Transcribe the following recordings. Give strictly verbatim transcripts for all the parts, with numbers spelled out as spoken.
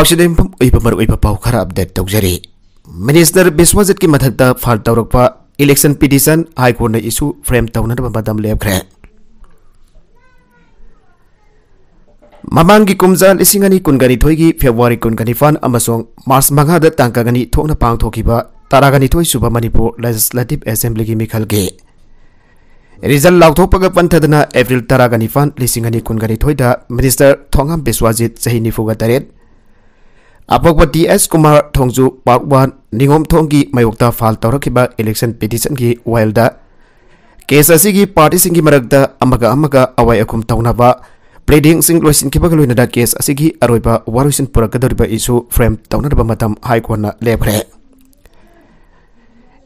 ꯁꯤꯗ ꯌꯨꯝꯐꯝ ꯑꯣꯏꯕ ꯃꯔꯨꯑꯣꯏꯕ ꯄꯥꯎ ꯈꯔ ꯑꯞꯗꯦꯠ ꯇꯧꯖꯔꯤ꯫ ꯃꯤꯅꯤꯁꯇꯔ ꯕꯤꯁ꯭ꯋꯖꯤꯠꯀꯤ ꯃꯊꯛꯇ ꯐꯥꯏꯜ ꯇꯧꯔꯛꯄ ꯏꯂꯦꯛꯁꯟ ꯄꯤꯇꯤꯁꯟ ꯍꯥꯏ ꯀꯣꯔꯠꯅ ꯏꯁꯨ ꯐ꯭ꯔꯦꯝ ꯇꯧꯅꯅꯕ ꯃꯇꯝ ꯂꯦꯞꯈ꯭ꯔꯦ꯫ ꯃꯃꯥꯡꯒꯤ ꯀꯨꯝꯖꯥ ꯂꯤꯁꯤꯡ ꯑꯅꯤ ꯀꯨꯟꯒ ꯅꯤꯊꯣꯏꯒꯤ ꯐꯦꯕ꯭ꯔꯨꯋꯥꯔꯤ ꯀꯨꯟꯒ ꯅꯤꯄꯥꯟ ꯑꯃꯁꯨꯡ ꯃꯥꯔꯆ ꯃꯉꯥꯗ ꯇꯥꯡꯀꯛ ꯑꯅꯤ ꯊꯣꯛꯅ ꯄꯥꯡꯊꯣꯛꯈꯤꯕ ꯇꯔꯥꯒ ꯅꯤꯊꯣꯏ ꯁꯨꯕ ꯃꯅꯤꯄꯨꯔ ꯂꯦꯖꯤꯁꯂꯦꯇꯤꯚ ꯑꯦꯁꯦꯝꯕ꯭ꯂꯤꯒꯤ ꯃꯤꯈꯜꯒꯤ ꯔꯤꯖꯜ ꯂꯥꯎꯊꯣꯛꯄꯒ ꯄꯟꯊꯗꯅ ꯑꯦꯄ꯭ꯔꯤꯜ ꯇꯔꯥꯒ ꯅꯤꯄꯥꯟ, ꯂꯤꯁꯤꯡ ꯑꯅꯤ ꯀꯨꯟꯒ ꯅꯤꯊꯣꯏꯗ ꯃꯤꯅꯤꯁꯇꯔ ꯊꯣꯉꯥꯝ ꯕꯤꯁ꯭ꯋꯖꯤꯠ, ꯆꯍꯤ ꯅꯤꯐꯨꯒ ꯇꯔꯦꯠ, ꯑꯄꯣꯛꯄ ꯇꯤ ꯑꯦꯁ ꯀꯨꯃꯥꯔ, ꯊꯣꯡꯖꯨ ꯄꯥꯔꯠ ꯋꯥꯟ, ꯅꯤꯉꯣꯝꯊꯣꯡꯒꯤ ꯃꯥꯌꯣꯛꯇ ꯐꯥꯏꯜ ꯇꯧꯔꯛꯈꯤꯕ ꯏꯂꯦꯛꯁꯟ ꯄꯤꯇꯤꯁꯟꯒꯤ ꯋꯥꯌꯦꯜꯗ ꯀꯦꯁ ꯑꯁꯤꯒꯤ ꯄꯥꯔꯇꯤꯁꯤꯡꯒꯤ ꯃꯔꯛꯇ ꯑꯃꯒ ꯑꯃꯒ ꯑꯋꯥꯏ ꯑꯈꯨꯝ ꯇꯧꯅꯕ ꯄ꯭ꯂꯤꯗꯤꯡꯁꯤꯡ ꯂꯣꯏꯁꯤꯟꯈꯤꯕꯒ ꯂꯣꯏꯅꯅ ꯀꯦꯁ ꯑꯁꯤꯒꯤ ꯑꯔꯣꯏꯕ ꯋꯥꯔꯣꯏꯁꯤꯟ ꯄꯨꯔꯛꯀꯗꯧꯔꯤꯕ ꯏꯁꯨ ꯐ꯭ꯔꯦꯝ ꯇꯧꯅꯅꯕ ꯃꯇꯝ ꯍꯥꯏ ꯀꯣꯔꯠꯅ ꯂꯦꯞꯈ꯭ꯔꯦ꯫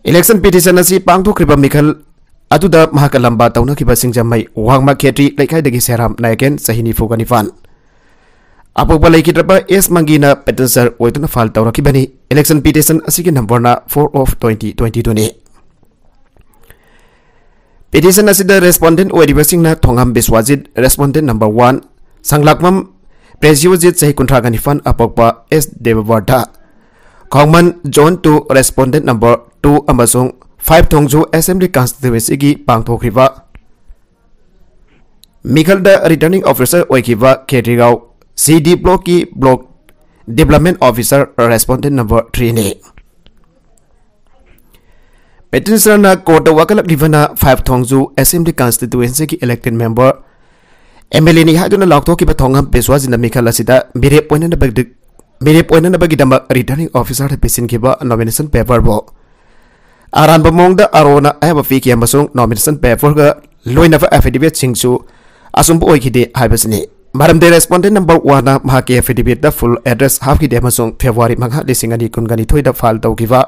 ꯏꯂꯦꯛꯁꯟ ꯄꯤꯇꯤꯁꯟ ꯑꯁꯤ ꯄꯥꯡꯊꯣꯛꯈ꯭ꯔꯤꯕ ꯃꯤꯈꯜ ꯑꯗꯨꯗ ꯃꯍꯥꯛꯀ ꯂꯝꯕꯥ ꯇꯧꯅꯈꯤꯕ ꯁꯤꯡꯖꯃꯩ ꯋꯥꯡꯃ ꯈꯦꯇ꯭ꯔꯤ ꯂꯩꯀꯥꯏꯗꯒꯤ ꯁꯦꯔꯥꯝ ꯅꯥꯌꯀꯦꯟ, ꯆꯍꯤ ꯅꯤꯐꯨꯒ ꯅꯤꯄꯥꯟ, ꯑꯄꯣꯛꯄ ꯂꯩꯈꯤꯗ꯭ꯔꯕ ꯑꯦꯁ ꯃꯪꯒꯤꯅ ꯄꯦꯇꯤꯁꯅꯔ ꯑꯣꯏꯗꯨꯅ ꯐꯥꯏꯜ ꯇꯧꯔꯛꯈꯤꯕꯅꯤ꯫ ꯏꯂꯦꯛꯁꯟ ꯄꯤꯇꯤꯁꯟ ꯑꯁꯤꯒꯤ ꯅꯝꯕꯔꯅ four of twenty twenty-two ꯅꯤ꯫ ꯄꯤꯇꯤꯁꯟ ꯑꯁꯤꯗ ꯔꯦꯁꯄꯣꯟꯗꯦꯟꯠ ꯑꯣꯏꯔꯤꯕꯁꯤꯡꯅ ꯊꯣꯉꯥꯝ ꯕꯤꯁ꯭ꯋꯖꯤꯠ, ꯔꯦꯁꯄꯣꯟꯗꯦꯟꯠ ꯅꯝꯕꯔ ꯋꯥꯟ, ꯁꯪꯂꯥꯛꯄꯝ ꯄ꯭ꯔꯦꯖꯤꯌꯣꯖꯤꯠ, ꯆꯍꯤ ꯀꯨꯟꯊ꯭ꯔꯥꯒ ꯅꯤꯄꯥꯟ, ꯑꯄꯣꯛꯄ S Debabrata, Khongman zone two, respondent number two, ꯑꯃꯁꯨꯡ ꯐꯥꯏꯚ ꯊꯣꯡꯖꯨ ꯑꯦꯁꯦꯝꯕ꯭ꯂꯤ ꯀꯟꯁꯇꯤꯇ꯭ꯋꯦꯟꯁꯤꯒꯤ ꯄꯥꯡꯊꯣꯛꯈ꯭ꯔꯤꯕ ꯃꯤꯈꯜꯗ ꯔꯤꯇꯔꯅꯤꯡ ꯑꯣꯐꯤꯁꯥꯔ ꯑꯣꯏꯈꯤꯕ ꯈꯦꯇ꯭ꯔꯤꯒꯥꯎ ꯁꯤ ꯗꯤ ꯕ꯭ꯂꯣꯛꯀꯤ block development officer, respondent number ꯊ꯭ꯔꯤꯅꯤ꯫ ꯄꯦꯇꯤꯁꯅꯔꯅ ꯀꯣꯔꯠꯇ ꯋꯥꯀꯠꯂꯛꯂꯤꯕꯅ ꯐꯥꯏꯚ ꯊꯣꯡꯖꯨ ꯑꯦꯁꯦꯝꯕ꯭ꯂꯤ ꯀꯟꯁꯇꯤꯇ꯭ꯋꯦꯟꯁꯤꯒꯤ ꯏꯂꯦꯛꯇꯦꯗ ꯃꯦꯝꯕꯔ, ꯑꯦꯝ ꯑꯦꯜ ꯑꯦꯅꯤ ꯍꯥꯏꯗꯨꯅ ꯂꯥꯎꯊꯣꯛꯈꯤꯕ ꯊꯣꯉꯥꯝ ꯕꯤꯁ꯭ꯋꯖꯤꯠꯅ ꯃꯤꯈꯜ ꯑꯁꯤꯗ ꯃꯤꯔꯦꯞ ꯑꯣꯏꯅꯅꯕꯒꯤ, ꯃꯤꯔꯦꯞ ꯑꯣꯏꯅꯅꯕꯒꯤꯗꯃꯛ ꯔꯤꯇꯔꯅꯤꯡ ꯑꯣꯐꯤꯁꯥꯔꯗ ꯄꯤꯁꯤꯟꯈꯤꯕ ꯅꯣꯃꯤꯅꯦꯁꯟ ꯄꯦꯄꯔꯕꯨ ꯑꯔꯥꯟꯕ ꯃꯑꯣꯡꯗ ꯑꯥꯔ ꯑꯣꯅ ꯑꯌꯥꯕ ꯄꯤꯈꯤ ꯑꯃꯁꯨꯡ ꯅꯣꯃꯤꯅꯦꯁꯟ ꯄꯦꯄꯔꯒ ꯂꯣꯏꯅꯕ ꯑꯦꯐꯤꯗꯦꯕꯤꯠꯁꯤꯡꯁꯨ ꯑꯆꯨꯝꯕ ꯑꯣꯏꯈꯤꯗꯦ ꯍꯥꯏꯕꯁꯤꯅꯤ꯫ ꯃꯔꯝꯗꯤ ꯔꯦꯁꯄꯣꯟꯗꯦꯟꯠ ꯅꯝꯕꯔ ꯋꯥꯟꯅ ꯃꯍꯥꯛꯀꯤ ꯑꯦꯐꯤꯗꯦꯕꯤꯠꯇ ꯐꯨꯜ ꯑꯦꯗ꯭ꯔꯦꯁ ꯍꯥꯞꯈꯤꯗꯦ ꯑꯃꯁꯨꯡ ꯐꯦꯕ꯭ꯔꯨꯋꯥꯔꯤ ꯃꯉꯥ, ꯂꯤꯁꯤꯡ ꯑꯅꯤ ꯀꯨꯟꯒ ꯅꯤꯊꯣꯏꯗ ꯐꯥꯏꯜ ꯇꯧꯈꯤꯕ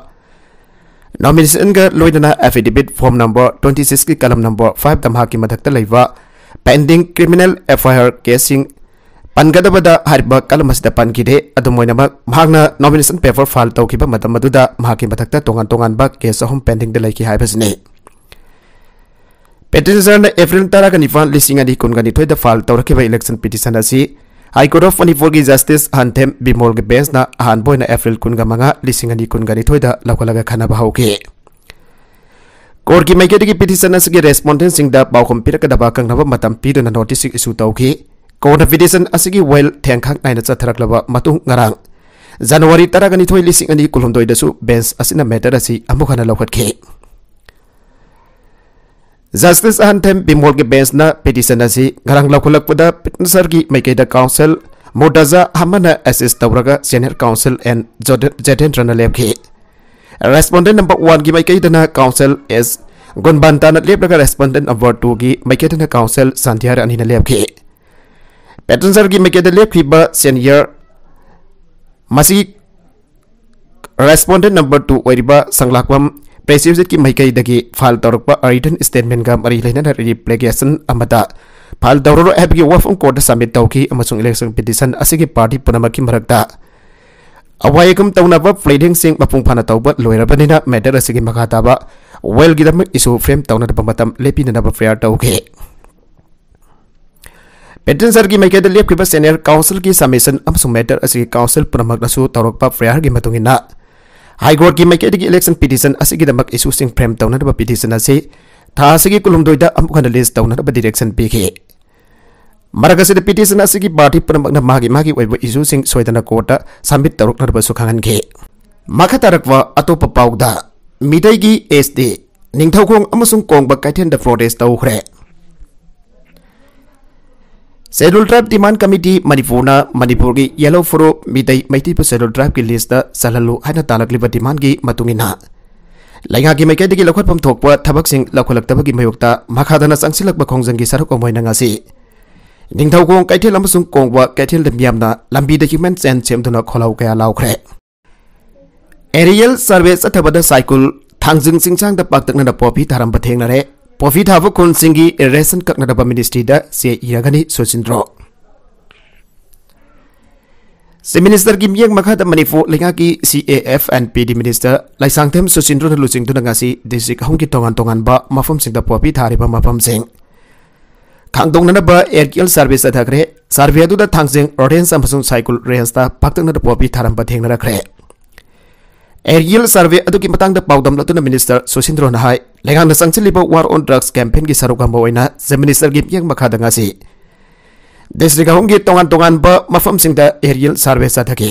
ꯅꯣꯃꯤꯅꯦꯁꯟꯒ ꯂꯣꯏꯅꯅ affidavit form number twenty six ꯀꯤ ꯀꯂꯝ ꯅꯝꯕꯔ five ꯇ ꯃꯍꯥꯛꯀꯤ ꯃꯊꯛꯇ ꯂꯩꯕ ꯄꯦꯟꯗꯤꯡ ꯀ꯭ꯔꯤꯃꯤꯅꯦꯜ ꯑꯦꯐ ꯑꯥꯏ ꯑꯥꯔ ꯀꯦꯁꯁꯤꯡ ꯄꯟꯒꯗꯕꯗ ꯍꯥꯏꯔꯤꯕ ꯀꯂꯝ ꯑꯁꯤꯗ ꯄꯟꯈꯤꯗꯦ꯫ ꯑꯗꯨꯝ ꯑꯣꯏꯅꯃꯛ, ꯃꯍꯥꯛꯅ ꯅꯣꯃꯤꯅꯦꯁꯟ ꯄꯦꯄꯔ ꯐꯥꯏꯜ ꯇꯧꯈꯤꯕ ꯃꯇꯝ ꯑꯗꯨꯗ ꯃꯍꯥꯛꯀꯤ ꯃꯊꯛꯇ ꯇꯣꯉꯥꯟ ꯇꯣꯉꯥꯟꯕ ꯀꯦꯁ ꯑꯍꯨꯝ ꯄꯦꯟꯗꯤꯡꯗ ꯂꯩꯈꯤ ꯍꯥꯏꯕꯁꯤꯅꯤ꯫ ꯄꯦꯇꯤꯁꯅꯔꯅ ꯑꯦꯄ꯭ꯔꯤꯜ ꯇꯔꯥꯒ ꯅꯤꯄꯥꯟ, ꯂꯤꯁꯤꯡ ꯑꯅꯤ ꯀꯨꯟꯒ ꯅꯤꯊꯣꯏꯗ ꯐꯥꯏꯜ ꯇꯧꯔꯛꯈꯤꯕ ꯏꯂꯦꯛꯁꯟ ꯄꯤꯇꯤꯁꯟ ꯑꯁꯤ High Court of Manipurꯒꯤ Justice ꯑꯍꯟꯊꯦꯝ ꯕꯤꯃꯣꯜꯒꯤ ꯕꯦꯟꯁꯅ ꯑꯍꯥꯟꯕ ꯑꯣꯏꯅ ꯑꯦꯄ꯭ꯔꯤꯜ ꯀꯨꯟꯒ ꯃꯉꯥ, ꯂꯤꯁꯤꯡ ꯑꯅꯤ ꯀꯨꯟꯒ ꯅꯤꯊꯣꯏꯗ ꯂꯧꯈꯠꯂꯒ ꯈꯟꯅꯕ ꯍꯧꯈꯤ꯫ ꯀꯣꯔꯠꯀꯤ ꯃꯥꯏꯀꯩꯗꯒꯤ ꯄꯤꯇꯤꯁꯟ ꯑꯁꯤꯒꯤ ꯔꯦꯁꯄꯣꯟꯗꯦꯟꯁꯤꯡꯗ ꯄꯥꯎꯈꯨꯝ ꯄꯤꯔꯛꯀꯗꯕ ꯑꯀꯛꯅꯕ ꯃꯇꯝ ꯄꯤꯗꯨꯅ ꯅꯣꯇꯤꯁ ꯏꯁꯨ ꯇꯧꯈꯤ꯫ ꯀꯣꯔꯠꯅ ꯄꯤꯇꯤꯁꯟ ꯑꯁꯤꯒꯤ ꯋꯥꯌꯦꯜ ꯊꯦꯡꯈꯥꯛ ꯅꯥꯏꯅ ꯆꯠꯊꯔꯛꯂꯕ ꯃꯇꯨꯡ ꯉꯔꯥꯡ, ꯖꯅꯋꯥꯔꯤ ꯇꯔꯥꯅꯤꯊꯣꯏ, ꯂꯤꯁꯤꯡ ꯑꯅꯤ ꯀꯨꯟꯍꯨꯝꯗꯣꯏꯗꯁꯨ ꯕꯦꯟꯁ ꯑꯁꯤꯅ ꯃꯦꯇꯔ ꯑꯁꯤ ꯑꯃꯨꯛ ꯍꯟꯅ ꯂꯧꯈꯠꯈꯤ꯫ ꯖꯁꯇꯤꯁ ꯑꯍꯟꯊꯦꯝ ꯕꯤꯃꯣꯜꯒꯤ ꯕꯦꯟꯁꯅ ꯄꯤꯇꯤꯁꯟ ꯑꯁꯤ ꯉꯔꯥꯡ ꯂꯧꯈꯠꯂꯛꯄꯗ ꯄꯤꯇꯤꯁꯅꯔꯒꯤ ꯃꯥꯏꯀꯩꯗ ꯀꯥꯎꯟꯁꯤꯜ ꯃꯨꯔꯇꯖꯥ ꯑꯍꯃꯗꯅ ꯑꯦꯁꯤꯁ ꯇꯧꯔꯒ ꯁꯦꯅꯤꯌꯔ ꯀꯥꯎꯟꯁꯤꯜ ꯑꯦꯟ ꯖꯣꯗꯦ-, ꯖꯦꯇꯦꯟꯗ꯭ꯔꯅ ꯂꯦꯞꯈꯤ꯫ ꯔꯦꯁꯄꯣꯟꯗꯦꯟ ꯅꯝꯕꯔ ꯋꯥꯟꯒꯤ ꯃꯥꯏꯀꯩꯗꯅ ꯀꯥꯎꯟꯁꯤꯜ ꯑꯦꯁ ꯒꯨꯟꯕꯥꯟꯇꯥꯅ ꯂꯦꯞꯂꯒ ꯔꯦꯁꯄꯣꯟꯗꯦꯟ ꯅꯝꯕꯔ ꯇꯨꯒꯤ ꯃꯥꯏꯀꯩꯗꯅ ꯀꯥꯎꯟꯁꯤꯜ ꯁꯥꯟꯇꯤꯌꯥ ꯔꯥꯅꯤꯅ ꯂꯦꯞꯈꯤ꯫ ꯄꯤꯇꯤꯁꯅꯔꯒꯤ ꯃꯥꯏꯀꯩꯗ ꯂꯦꯞꯈꯤꯕ ꯁꯦꯅꯤꯌꯔ ꯃꯁꯤ ꯔꯦꯁꯄꯣꯟꯗꯦꯟ ꯅꯝꯕꯔ ꯇꯨ ꯑꯣꯏꯔꯤꯕ ꯁꯪꯂꯥꯛꯄꯝ ꯄ꯭ꯔꯦꯁꯤꯗꯦꯟꯠꯀꯤ ꯃꯥꯏꯀꯩꯗꯒꯤ ꯐꯥꯏꯜ ꯇꯧꯔꯛꯄ ꯔꯤꯇꯟ ꯁ꯭ꯇꯦꯠꯃꯦꯟꯒ ꯃꯔꯤ ꯂꯩꯅꯅ ꯔꯤꯄ꯭ꯂꯤꯀꯦꯁꯟ ꯑꯃꯗ ꯐꯥꯏꯜ ꯇꯧꯔꯔꯣꯏ ꯍꯥꯏꯕꯒꯤ ꯋꯥꯐꯝ ꯀꯣꯔꯠꯇ ꯁꯕꯃꯤꯠ ꯇꯧꯈꯤ ꯑꯃꯁꯨꯡ ꯏꯂꯦꯛꯁꯟ ꯄꯤꯇꯤꯁꯟ ꯑꯁꯤꯒꯤ ꯄꯥꯔꯇꯤ ꯄꯨꯝꯅꯃꯛꯀꯤ ꯃꯔꯛꯇ ꯑꯋꯥꯏ ꯑꯈꯨꯝ ꯇꯧꯅꯕ ꯄ꯭ꯂꯤꯗꯤꯡꯁꯤꯡ ꯃꯄꯨꯡ ꯐꯥꯅ ꯇꯧꯕ ꯂꯣꯏꯔꯕꯅꯤꯅ ꯃꯦꯇꯔ ꯑꯁꯤꯒꯤ ꯃꯈꯥ ꯇꯥꯕ ꯋꯥꯌꯦꯜꯒꯤꯗꯃꯛ ꯏꯁꯨ ꯐ꯭ꯔꯦꯝ ꯇꯧꯅꯅꯕ ꯃꯇꯝ ꯂꯦꯞꯄꯤꯅꯅꯕ ꯄ꯭ꯔꯦꯌꯔ ꯇꯧꯈꯤ꯫ ꯄꯤꯇꯤꯁꯅꯔꯒꯤ ꯃꯥꯏꯀꯩꯗ ꯂꯦꯞꯈꯤꯕ ꯁꯦꯅꯤꯌꯔ ꯀꯥꯎꯟꯁꯤꯜꯒꯤ ꯁꯕꯃꯤꯁꯟ ꯑꯃꯁꯨꯡ ꯃꯦꯇꯔ ꯑꯁꯤ ꯀꯥꯎꯟꯁꯤꯜ ꯄꯨꯝꯅꯃꯛꯅꯁꯨ ꯇꯧꯔꯛꯄ ꯄ꯭ꯔꯦꯌꯔꯒꯤ ꯃꯇꯨꯡ ꯏꯟꯅ ꯍꯥꯏ ꯀꯣꯔꯠꯀꯤ ꯃꯥꯏꯀꯩꯗꯒꯤ ꯏꯂꯦꯛꯁꯟ ꯄꯤꯇꯤꯁꯟ ꯑꯁꯤꯒꯤꯗꯃꯛ ꯏꯁꯨꯁꯤꯡ ꯐ꯭ꯔꯦꯝ ꯇꯧꯅꯅꯕ ꯄꯤꯇꯤꯁꯟ ꯑꯁꯤ ꯊꯥ ꯑꯁꯤꯒꯤ ꯀꯨꯟꯍꯨꯝꯗꯣꯏꯗ ꯑꯃꯨꯛ ꯍꯟꯅ ꯂꯤꯁ ꯇꯧꯅꯅꯕ ꯗꯤꯔꯦꯛꯁꯟ ꯄꯤꯈꯤ꯫ ꯃꯔꯛ ꯑꯁꯤꯗ ꯄꯤꯇꯤꯁꯟ ꯑꯁꯤꯒꯤ ꯄꯥꯔꯇꯤ ꯄꯨꯝꯅꯃꯛꯅ ꯃꯥꯒꯤ ꯃꯥꯒꯤ ꯑꯣꯏꯕ ꯏꯁꯨꯁꯤꯡ ꯁꯣꯏꯗꯅ ꯀꯣꯔꯠꯇ ꯁꯕꯃꯤꯠ ꯇꯧꯔꯛꯅꯕꯁꯨ ꯈꯪꯍꯟꯈꯤ꯫ ꯃꯈꯥ ꯇꯥꯔꯛꯄ ꯑꯇꯣꯞꯄ ꯄꯥꯎꯗ, ꯃꯤꯇꯩꯒꯤ ꯑꯦꯁ ꯇꯤ ꯅꯤꯡꯊꯧꯈꯣꯡ ꯑꯃꯁꯨꯡ ꯀꯣꯡꯕ ꯀꯩꯊꯦꯜꯗ ꯄ꯭ꯔꯣꯇꯦꯁ ꯇꯧꯈ꯭ꯔꯦ꯫ ꯁꯦꯗ꯭ꯌꯨꯜ ꯇ꯭ꯔꯥꯏꯕ ꯗꯤꯃꯥꯟ ꯀꯃꯤꯇꯤ ꯃꯅꯤꯄꯨꯔꯅ ꯃꯅꯤꯄꯨꯔꯒꯤ ꯌꯦꯜꯂꯣ ꯐꯨꯔꯨꯞ ꯃꯤꯇꯩ ꯃꯩꯇꯩꯄꯨ ꯁꯦꯗ꯭ꯌꯨꯜ ꯇ꯭ꯔꯥꯏꯕꯀꯤ ꯂꯤꯁꯇ ꯆꯜꯍꯜꯂꯨ ꯍꯥꯏꯅ ꯇꯥꯜꯂꯛꯂꯤꯕ ꯗꯤꯃꯥꯟꯒꯤ ꯃꯇꯨꯡ ꯏꯟꯅ ꯂꯩꯉꯥꯛꯀꯤ ꯃꯥꯏꯀꯩꯗꯒꯤ ꯂꯧꯈꯠꯐꯝ ꯊꯣꯛꯄ ꯊꯕꯛꯁꯤꯡ ꯂꯧꯈꯠꯂꯛꯇꯕꯒꯤ ꯃꯥꯌꯣꯛꯇ ꯃꯈꯥ ꯇꯥꯅ ꯆꯪꯁꯤꯜꯂꯛꯄ ꯈꯣꯡꯖꯪꯒꯤ ꯁꯔꯨꯛ ꯑꯃ ꯑꯣꯏꯅ ꯉꯁꯤ ꯅꯤꯡꯊꯧꯈꯣꯡ ꯀꯩꯊꯦꯜ ꯑꯃꯁꯨꯡ ꯀꯣꯡꯕ ꯀꯩꯊꯦꯜꯗ ꯃꯤꯌꯥꯝꯅ ꯂꯝꯕꯤꯗ ꯍ꯭ꯌꯨꯃꯦꯟ ꯆꯦꯟ ꯁꯦꯝꯗꯨꯅ ꯈꯣꯜꯂꯥꯎ ꯀꯌꯥ ꯂꯥꯎꯈ꯭ꯔꯦ꯫ ꯑꯦꯔꯤꯌꯦꯜ ꯁꯔꯚꯦ ꯆꯠꯊꯕꯗ ꯁꯥꯏꯀꯨꯜ ꯊꯥꯡꯖꯤꯡ ꯆꯤꯡꯁꯥꯡꯗ ꯄꯥꯛꯇꯛꯅꯅ ꯄꯣꯄꯤ ꯊꯥꯔꯝꯕ ꯊꯦꯡꯅꯔꯦ꯫ ꯄꯣꯄꯤ ꯊꯥꯕ ꯈꯨꯟꯁꯤꯡꯒꯤ ꯔꯦꯁꯟ ꯀꯛꯅꯅꯕ ꯃꯤꯅꯤꯁꯇ꯭ꯔꯤꯗ ꯆꯦ ꯏꯔꯒꯅꯤ ꯁꯨꯁꯤꯟꯗ꯭ꯔꯣ꯫ ꯆꯤꯐ ꯃꯤꯅꯤꯁꯇꯔꯒꯤ ꯃꯤꯠꯌꯦꯡ ꯃꯈꯥꯗ ꯃꯅꯤꯄꯨꯔ ꯂꯩꯉꯥꯛꯀꯤ ꯁꯤ A F N P D minister Leishangthem ꯁꯨꯁꯤꯟꯗ꯭ꯔꯣꯅ ꯂꯨꯆꯤꯡꯗꯨꯅ ꯉꯁꯤ ꯗꯤꯁꯇ꯭ꯔꯤꯛ ꯑꯍꯨꯝꯒꯤ ꯇꯣꯉꯥꯟ ꯇꯣꯉꯥꯟꯕ ꯃꯐꯝꯁꯤꯡꯗ ꯄꯣꯄꯤ ꯊꯥꯔꯤꯕ ꯃꯐꯝꯁꯤꯡ ꯈꯥꯡꯗꯣꯛꯅꯅꯕ aerial survey ꯆꯠꯊꯈ꯭ꯔꯦ꯫ Survey ꯑꯗꯨꯗ ꯊꯥꯡꯖꯤꯡ range ꯑꯃꯁꯨꯡ ꯁꯥꯏꯀꯨꯜ rangeꯇ ꯄꯥꯛꯇꯛꯅꯅ ꯄꯣꯄꯤ ꯊꯥꯔꯝꯕ ꯊꯦꯡꯅꯔꯛꯈ꯭ꯔꯦ꯫ Aerial survey ꯑꯗꯨꯒꯤ ꯃꯇꯥꯡꯗ ꯄꯥꯎꯗꯝꯂꯗꯨꯅ Minister ꯁꯨꯁꯤꯟꯗ꯭ꯔꯣꯅ ꯍꯥꯏ, ꯂꯩꯉꯥꯛꯅ ꯆꯪꯁꯤꯜꯂꯤꯕ War on Drugs campaignꯒꯤ ꯁꯔꯨꯛ ꯑꯃ ꯑꯣꯏꯅ Chief Ministerꯒꯤ ꯃꯤꯠꯌꯦꯡ ꯃꯈꯥꯗ ꯉꯁꯤ district ꯑꯍꯨꯝꯒꯤ ꯇꯣꯉꯥꯟ ꯇꯣꯉꯥꯟꯕ ꯃꯐꯝꯁꯤꯡꯗ aerial survey ꯆꯠꯊꯈꯤ꯫